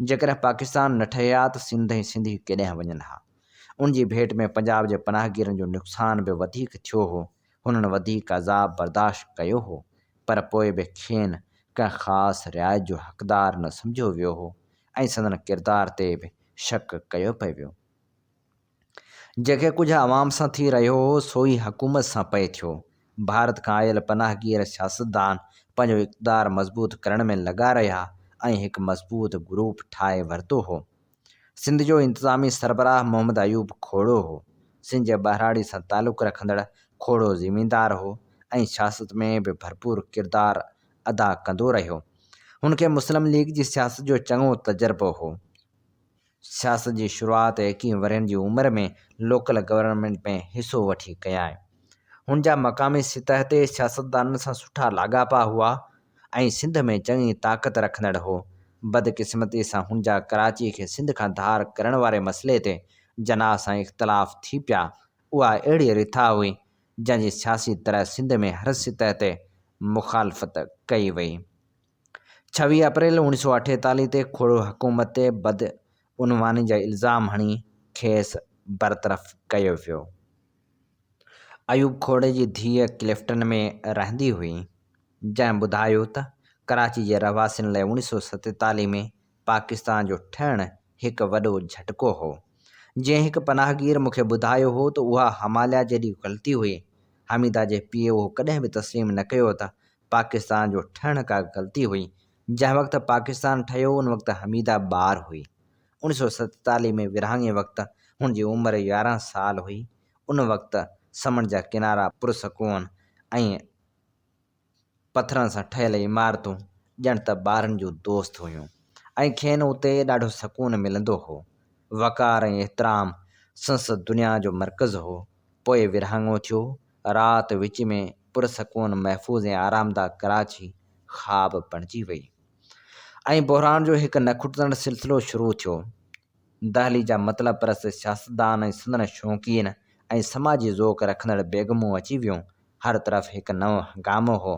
جيڪڏهن پاڪستان نه ٺهي ها ته سنڌ ۽ سنڌي ڪيڏانهن وڃن ها. ان جي ڀيٽ ۾ پنجاب جي پناهگيرن جو نقصان به وڌيڪ ٿيو هو. هنن وڌيڪ عذاب برداشت ڪيو هو پر پوء به کين ڪنهن خاص رعايت جو حقدار نه سمجهيو ويو هو ۽ سندن ڪردار تي به شڪ ڪيو پئي ويو. جيڪي ڪجهه عوام سان ٿي رهيو هو سو ئي حڪومت سان پئي ٿيو. ڀارت کان آيل پناهگير سياستدان پنهنجو اقتدار مضبوط ڪرڻ ۾ لڳا رهيا ۽ هڪ مضبوط گروپ ٺاهي ورتو هو. سنڌ جو انتظامي سربراهه محمد ايوب کوڙو هو. سنڌ جي ٻهراڙي سان تعلق رکندڙ کوڙو زميندار هو ۽ سياست ۾ به ڀرپور ڪردار ادا ڪندو رهيو. هن کي مسلم ليگ جي سياست جو چڱو تجربو هو. سياست جي شروعات ايڪيهن ورهين جي عمر ۾ لوڪل گورنمينٽ ۾ حصو وٺي ڪيائين. هن جا مقامي سطح تي سياستدانن سان سٺا لاڳاپا هئا ۽ سنڌ ۾ چڱي طاقت رکندڙ هو. بدقسمتي سان هن جا ڪراچي کي سنڌ کان ڌار ڪرڻ واري مسئلي تي جناح سان اختلاف ٿي پيا. اها اهڙي رٿا هئي جنهن جي سياسي طرح سنڌ ۾ هر سطح تي مخالفت ڪئي وئي. 26 اپريل 1948 تي کوڙو حڪومت تي بدعنواني جا الزام هڻي کيس برطرف ڪيو ويو. ايوب کوڙي جي ڌيء ڪلفٽن ۾ رهندي هئي، جنهن ٻڌايو ته ڪراچي جي رهواسين لاء 1947 ۾ پاڪستان جو ٺهڻ هڪ وڏو جهٽڪو هو. جنهن هڪ پناهگير مون کي ٻڌايو هو ته اها هماليا جيڏي غلطي هئي. حميده جي پيء اهو ڪڏهن به تسليم نه ڪيو ته پاڪستان جو ٺهڻ ڪا غلطي هئي. جنهن وقت پاڪستان ٺهيو ان وقت حميده ٻار هئي. 1947 ۾ ورهاڱي وقت هن جي عمر 11 سال هئي. ان وقت سمنڊ جا ڪنارا پرسڪون ۽. پٿرن سان ٺهيل عمارتون ڄڻ ته ٻارن جون دوست هيون ۽ کين اتي ڏاڍو سڪون ملندو هو. وقار ۽ احترام سنس دنيا جو مرڪز هو. پوء ورهاڱو ٿيو. رات وچ ۾ پرسڪون، محفوظ ۽ آرامده ڪراچي خواب بڻجي وئي ۽ بحران جو هڪ نه کٽندڙ سلسلو شروع ٿيو. دهلي جا مطلب پرست سياستدان ۽ سندن شوقين ۽ سماجي ذوق رکندڙ بيگمون اچي ويون. هر طرف هڪ نئون هنگامو هو.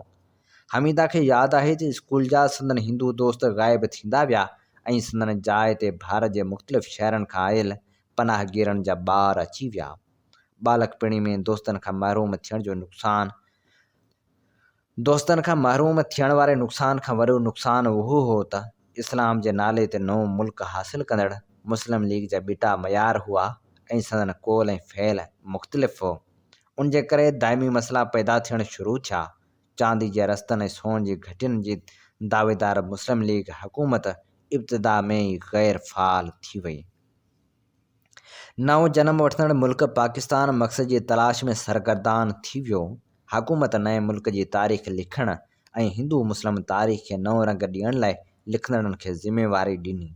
حميده کي ياد آهي ته اسڪول جا سندن هندو دوست غائب ٿيندا ويا ۽ سندن جاء تي ڀارت جي مختلف شهرن کان آيل پناهگيرن جا ٻار اچي ويا. ٻالڪپڻي ۾ دوستن کان محروم ٿيڻ جو نقصان دوستن کان محروم ٿيڻ واري نقصان کان وڏو نقصان اهو هو ته اسلام جي نالي تي نئون ملڪ حاصل ڪندڙ مسلم ليگ جا ٻٽا معيار هئا ۽ سندن قول ۽ فعل مختلف هو. ان جي ڪري دائمي مسئلا پيدا ٿيڻ شروع ٿيا. چاندي جي رستن ۽ سون جي گهٽين جي دعويدار مسلم ليگ حڪومت ابتدا ۾ ئي غير فعال ٿي وئي. نئون جنم وٺندڙ ملڪ پاڪستان مقصد جي تلاش ۾ سرگردان ٿي ويو. حڪومت نئين ملڪ جي تاريخ لکڻ ۽ هندو مسلم تاريخ کي نئون رنگ ڏيڻ لاء لکندڙن کي ذميواري ڏني.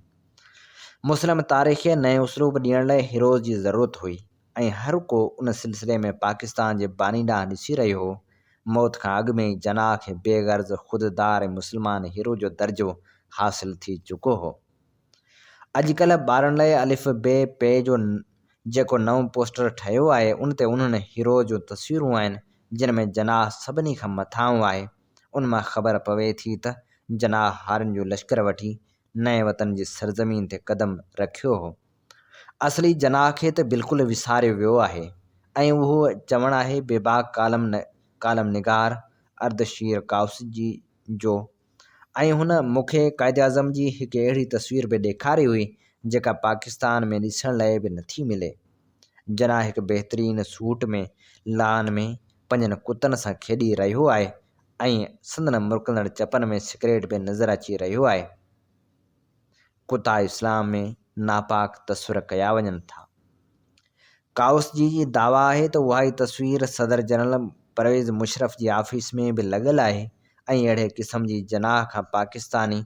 مسلم تاريخ کي نئين اسلوب ڏيڻ لاء هيروز جي ضرورت هئي ۽ هر ڪو ان سلسلي ۾ پاڪستان جي باني ڏانهن ڏسي رهيو هو. موت کان اڳ ۾ ئي جناح کي بي غرض، خود دار ۽ مسلمان هيرو جو درجو حاصل ٿي چڪو هو. اڄڪلهه ٻارن لاء الف بي پي جو جيڪو نئون پوسٽر ٺهيو آهي ان تي انهن هيروز جون تصويرون آهن جن ۾ جناح سڀني کان مٿانهون آهي. ان مان خبر پوي ٿي ته جناح هارين جو لشڪر وٺي نئين وطن جي سرزمين تي قدم رکيو هو. اصلي جناح کي ته بلڪل وساريو ويو آهي ۽ اهو چوڻ آهي بيباڪ ڪالم نگار اردشير ڪائوسجي جو. ۽ هن مون کي قائداعظم جي هڪ اهڙي تصوير به ڏيکاري هئي جيڪا پاڪستان ۾ ڏسڻ لاء به نٿي ملي. جناح هڪ بهترين سوٽ ۾ لان ۾ پنهنجن ڪتن سان کيڏي رهيو آهي ۽ سندن مرڪندڙ چپن ۾ سگريٽ به نظر اچي رهيو آهي. ڪتا اسلام ۾ ناپاڪ تصور ڪيا وڃن ٿا. ڪائوسجي جي دعويٰ آهي ته اها ئي تصوير صدر جنرل پرويز مشرف جي آفيس ۾ به لڳل آهي ۽ اهڙي قسم جي جناح کان پاڪستاني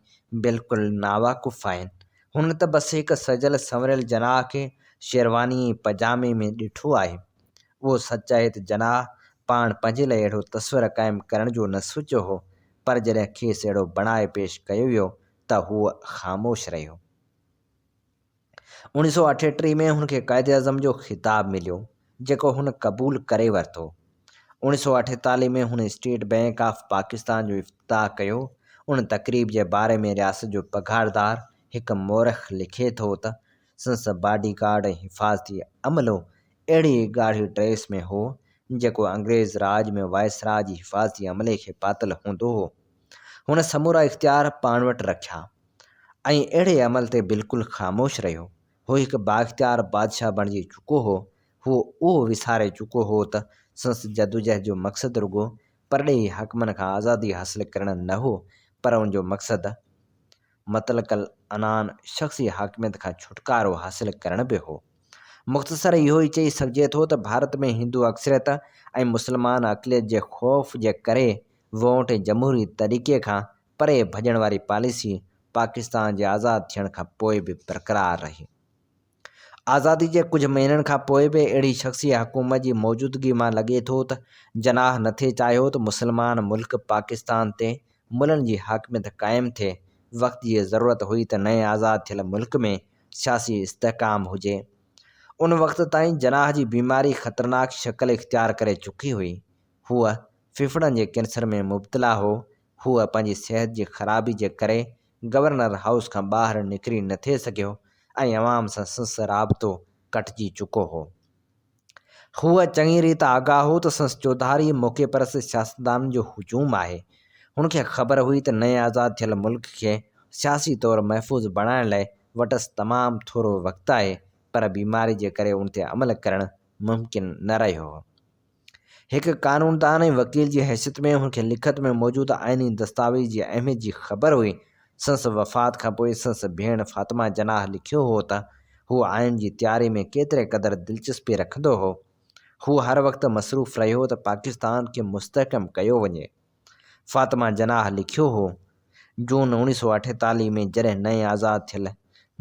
بلڪل ناواقف آهن. هن ته بس هڪ سجل سنوريل جناح کي شيرواني ۽ پجامي ۾ ڏٺو آهي. اهو سچ آهي ته جناح پاڻ پنهنجي لاء اهڙو تصور قائم ڪرڻ جو نه سوچيو هو پر جڏهن کيس اهڙو بڻائي پيش ڪيو ويو ته هو خاموش رهيو. 1938 ۾ هن کي قائداعظم جو خطاب مليو، جيڪو هن قبول ڪري ورتو. 1948 ۾ هن اسٽيٽ بئنڪ آف پاڪستان جو افتتاح ڪيو. ان تقريب جي باري ۾ رياست جو پگهاردار هڪ مورخ لکي ٿو ته سندس باڊي گارڊ ۽ حفاظتي عملو اهڙي ئي ڳاڙهي ڊريس ۾ هو، جيڪو انگريز راڄ ۾ وائسراء جي حفاظتي عملي کي پاتل هوندو هو. هن سمورا اختيار پاڻ وٽ رکيا. ۽ اهڙي عمل تي بلڪل خاموش رهيو. هو هڪ بااختيار بادشاهه بڻجي چڪو هو. هو اهو وساري چڪو هو ته سندس جدوجهد جو مقصد رڳو پرڏيهي حاڪمن کان آزادي حاصل ڪرڻ نه هو پر ان جو مقصد مطلق العنان شخصي حاڪميت کان ڇوٽڪارو حاصل ڪرڻ به هو. مختصر اهو ئي چئي سگهجي ٿو ته ڀارت ۾ هندو اڪثريت ۽ مسلمان اقليت جي خوف جي ڪري وونٽ ۽ جمهوري طريقي کان پري ڀڄڻ واري پاليسي پاڪستان جي آزاد ٿيڻ کان پوء به برقرار رهي. آزادي جي ڪجهه مهينن کان پوء به اهڙي شخصي حڪومت جي موجودگي مان لڳي ٿو ته جناح نٿي چاهيو ته مسلمان ملڪ پاڪستان تي ملن جي حاڪميت قائم ٿئي، وقت جي ضرورت هئي ته نئين آزاد ٿيل ملڪ ۾ سياسي استحڪام هجي. ان وقت تائين جناح جي بيماري خطرناڪ شڪل اختيار ڪري چڪي هئي. هو ڦڦڙن جي ڪينسر ۾ مبتلا هو. هو پنهنجي صحت جي خرابي جي ڪري گورنر هائوس کان ٻاهر نڪري نه ٿي سگهيو ۽ عوام سان سنس رابطو ڪٽجي چڪو هو. هو چڱي ريت آگاهه هو ته سنس چوڌاري موقعي پرست سياستدانن جو هجوم آهي. هن کي خبر هئي ته نئين آزاد ٿيل ملڪ کي سياسي طور محفوظ بڻائڻ لاء وٽس تمام ٿورو وقت آهي پر بيماري جي ڪري ان تي عمل ڪرڻ ممڪن نه رهيو هو. هڪ قانوندان ۽ وڪيل جي حيثيت ۾ هن کي لکت ۾ موجود آئيني دستاويز جي اهميت جي خبر هئي. سندس وفات کان پوء سندس ڀيڻ فاطمه جناح لکيو هو ته هو آئين جي تياري ۾ ڪيتري قدر دلچسپي رکندو هو. هو هر وقت مصروف رهيو ته پاڪستان کي مستحڪم ڪيو وڃي. فاطمه جناح لکيو هو، جون 1948 ۾ جڏهن نئين آزاد ٿيل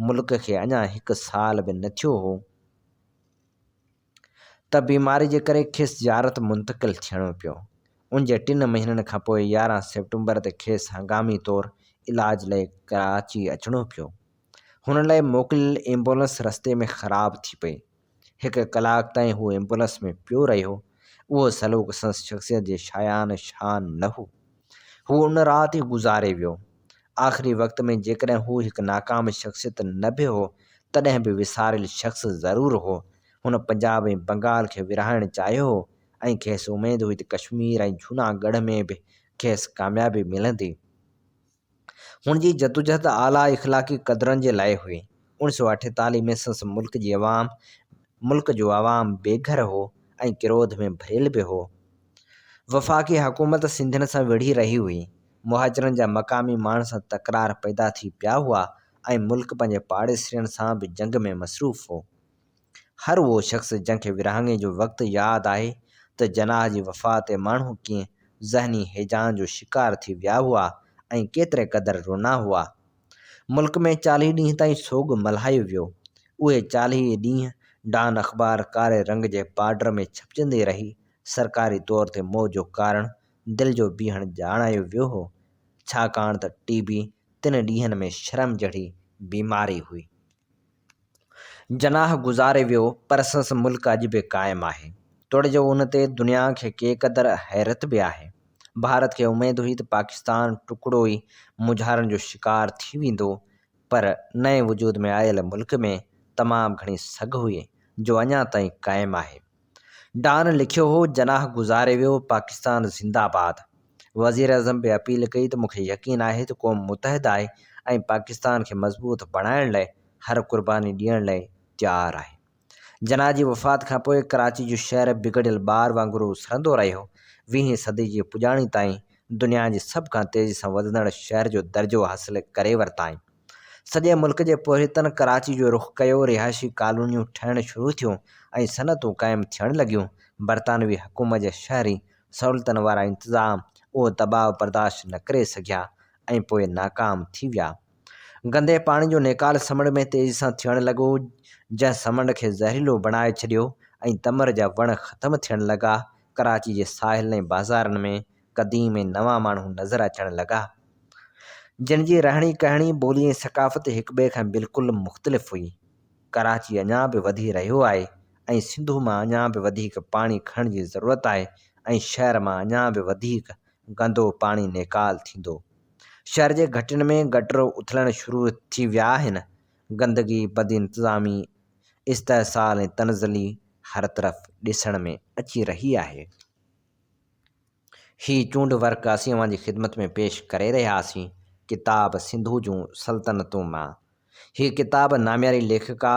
ملڪ کي اڃا هڪ سال به نه ٿيو هو، ته بيماري جي ڪري کيس زيارت منتقل ٿيڻو پيو. ان جي ٽن مهينن کان پوء 11 سيپٽمبر تي کيس هنگامي طور علاج لئه ڪراچي اچڻو پيو. هن لئه موڪليل ايمبولنس رستي ۾ خراب ٿي پئي. هڪ ڪلاڪ تائين هو ايمبولنس ۾ پيو رهيو. اهو سلوڪ سندس شخصيت جي شايان شان نه هو. هو ان رات ئي گذاري ويو. آخري وقت ۾ جيڪڏهن هو هڪ ناڪام شخصيت نه به هو، تڏهن به وساريل شخص ضرور هو. هن پنجاب ۽ بنگال کي ورهائڻ چاهيو هو ۽ کيس اميد هئي ته ڪشمير ۽ جھونا ڳڙهه ۾ به کيس ڪاميابي ملندي. هن جي جدوجهد اعليٰ اخلاقي قدرن جي لاء هئي. 1948 ۾ سندس ملڪ جي عوام ملڪ جو عوام بي گهر هو ۽ ڪروڌ ۾ ڀريل به هو. وفاقي حڪومت سنڌين سان وڙهي رهي هئي. مهاجرن جا مقامي ماڻهن سان تڪرار پيدا ٿي پيا هئا ۽ ملڪ پنهنجي پاڙيسرين سان به جنگ ۾ مصروف هو. هر اهو شخص جنهن کي ورهاڱي جو وقت ياد آهي ته جناح جي وفات تي ماڻهو ڪيئن ذهني هيجان جو شڪار ٿي ويا هئا ۽ ڪيتري قدر رنا هئا. ملڪ ۾ 40 ڏينهن تائين سوڳ ملهايو ويو. اهي 40 ڏينهن ڊان اخبار ڪاري رنگ جي بارڊر ۾ ڇپجندي رهي. سرڪاري طور تي موت جو ڪارڻ دل جو بيهڻ ڄاڻايو ويو هو، ڇاڪاڻ ته ٽي بي تن ڏينهن ۾ شرم جهڙي بيماري هئي. جناح گذاري ويو پر سندس ملڪ اڄ به قائم آهي. توڙي جو ان تي دنيا کي ڪي قدر حيرت به آهي. ڀارت کي اميد هئي ته پاڪستان ٽڪڙو ئي مونجهارن جو شڪار ٿي ويندو پر نئين وجود ۾ آيل ملڪ ۾ تمام گهڻي سگهه هئي جو اڃا تائين قائم آهي. ڊان لکيو هو جناح گذاري ويو، پاڪستان زنده باد. وزيراعظم به اپيل ڪئي ته مون کي يقين آهي ته قوم متحد آهي ۽ پاڪستان کي مضبوط بڻائڻ لاء هر قرباني ڏيڻ لاء تيار آهي. جناح جي وفات کانپوء ڪراچي جو شهر بگڙيل ٻار وانگر اسرندو رهيو. ويهين صدي جي پڄاڻي تائين دنيا جي سڀ کان تيزي سان وڌندڙ شهر جو درجو حاصل ڪري ورتائين. سڄي ملڪ جي پورهيتن ڪراچي جو رخ ڪيو، رهائشي ڪالونيون ٺهڻ شروع ٿيون ۽ صنعتون قائم ٿيڻ لڳيون. برطانوي حڪومت جا شهري سهولتن وارا انتظام اهو دٻاء برداشت نه ڪري سگهيا ۽ پوء ناڪام ٿي ويا. گندي پاڻي جو نيڪال سمنڊ ۾ تيزي سان ٿيڻ لڳو، جنهن سمنڊ کي زهريلو بڻائي ڇڏيو ۽ تمر جا وڻ ختم ٿيڻ لڳا. ڪراچي جي ساحلن ۽ بازارن ۾ قديم ۽ نوان ماڻهو نظر اچڻ لڳا. جن جي رهڻي ڪهڻي، ٻولي ۽ ثقافت هڪٻئي کان بلڪل مختلف هئي. ڪراچي اڃا به وڌي رهيو آهي ۽ سنڌو مان اڃا به وڌيڪ پاڻي کڻڻ جي ضرورت آهي ۽ شهر مان اڃا به وڌيڪ گندو پاڻي نيڪال ٿيندو. شهر جي گهٽين ۾ گٽر اٿلڻ شروع ٿي ويا آهن. گندگي، بدانتظامي، استحصال ۽ تنزلي هر طرف ڏسڻ ۾ اچي رهي آهي. هي چونڊ ورق اسين اوهان جي خدمت ۾ پيش ڪري رهيا آسين ڪتاب سنڌو جون سلطنتون مان. هي ڪتاب نامياري ليکڪا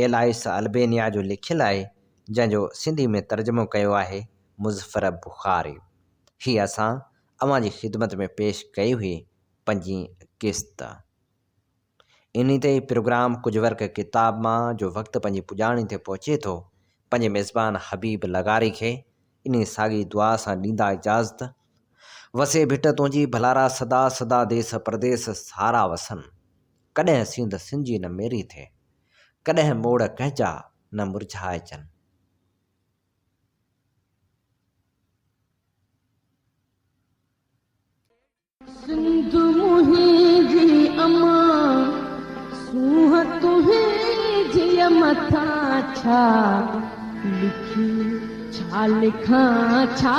ايلائس البينيا جو لکيل آهي، جنهن جو سنڌي ۾ ترجمو ڪيو آهي مظفر بخاري. هي اسان اوهان جي خدمت ۾ پيش ڪئي هئي پنجين قسط. انهي تي هي پروگرام ڪجهه ورق ڪتاب مان جو وقت پنهنجي پڄاڻي تي پهچي ٿو، پنهنجي ميزبان حبيب لغاري کي انهي ساڳي دعا سان ڏيندا اجازت. وسي ڀٽ تنهنجي ڀلارا سدا سدا ديس پرديس سارا وسن. ڪڏهن سينڌ سنجي نه ميري ٿئي، ڪڏهن موڙ ڪنهن جا نه مرجهائجن. سنڌ منهنجي امان، سونهن تنهنجيء مٿان ڇا لکي ڇا لکان ڇا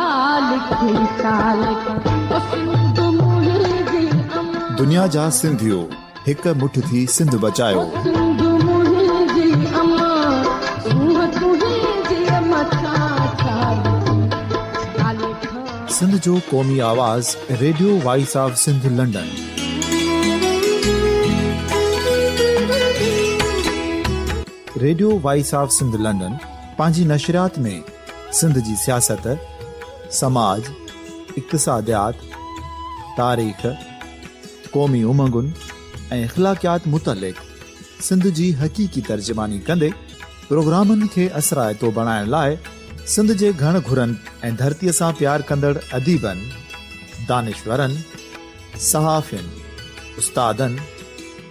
لکي ڇا لکان او سنڌ منهنجي امان. دنيا جا سنڌيو هڪ مٺ ٿي سنڌ بچايو. او سنڌ منهنجي امان، سونهن تنهنجيء مٿان ڇا لکي ڇا لکان. سنڌ جو قومي آواز radio voice of Sindh London. Radio voice of Sindh London پنهنجي نشريات ۾ سنڌ جي سياست، سماج، اقتصاديات، تاريخ، قومي امنگن ۽ اخلاقيات متعلق سنڌ جي حقيقي ترجماني ڪندي پروگرامن کي اثرائتو بڻائڻ لاء سنڌ جي گهڻ گهرن ۽ ڌرتيء سان پيار ڪندڙ اديبن، دانشورن، صحافين، استادن،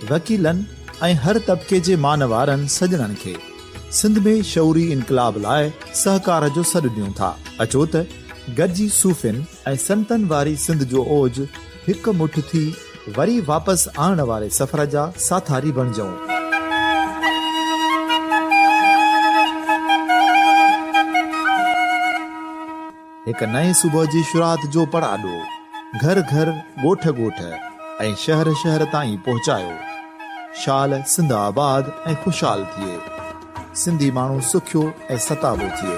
وڪيلن ۽ هر طبقي جي مان وارن سڄڻن کي سنڌ ۾ شعوري انقلاب لاء سهڪار جو سڏ ڏيون ٿا. اچو ته گڏجي صوفين ۽ سنتن واري سنڌ جو اوج هڪ مٺ ٿي وري واپس آڻڻ واري سفر جا ساٿاري بڻجون. هڪ نئين صبح جي شروعات جو پڙاڏو گهر گهر، ڳوٺ ڳوٺ ۽ شهر شهر تائين پهچايو. شال سنڌ آباد ۽ خوشحال ٿئي. سنڌي ماڻهو سکيو ۽ ستابو ٿئي.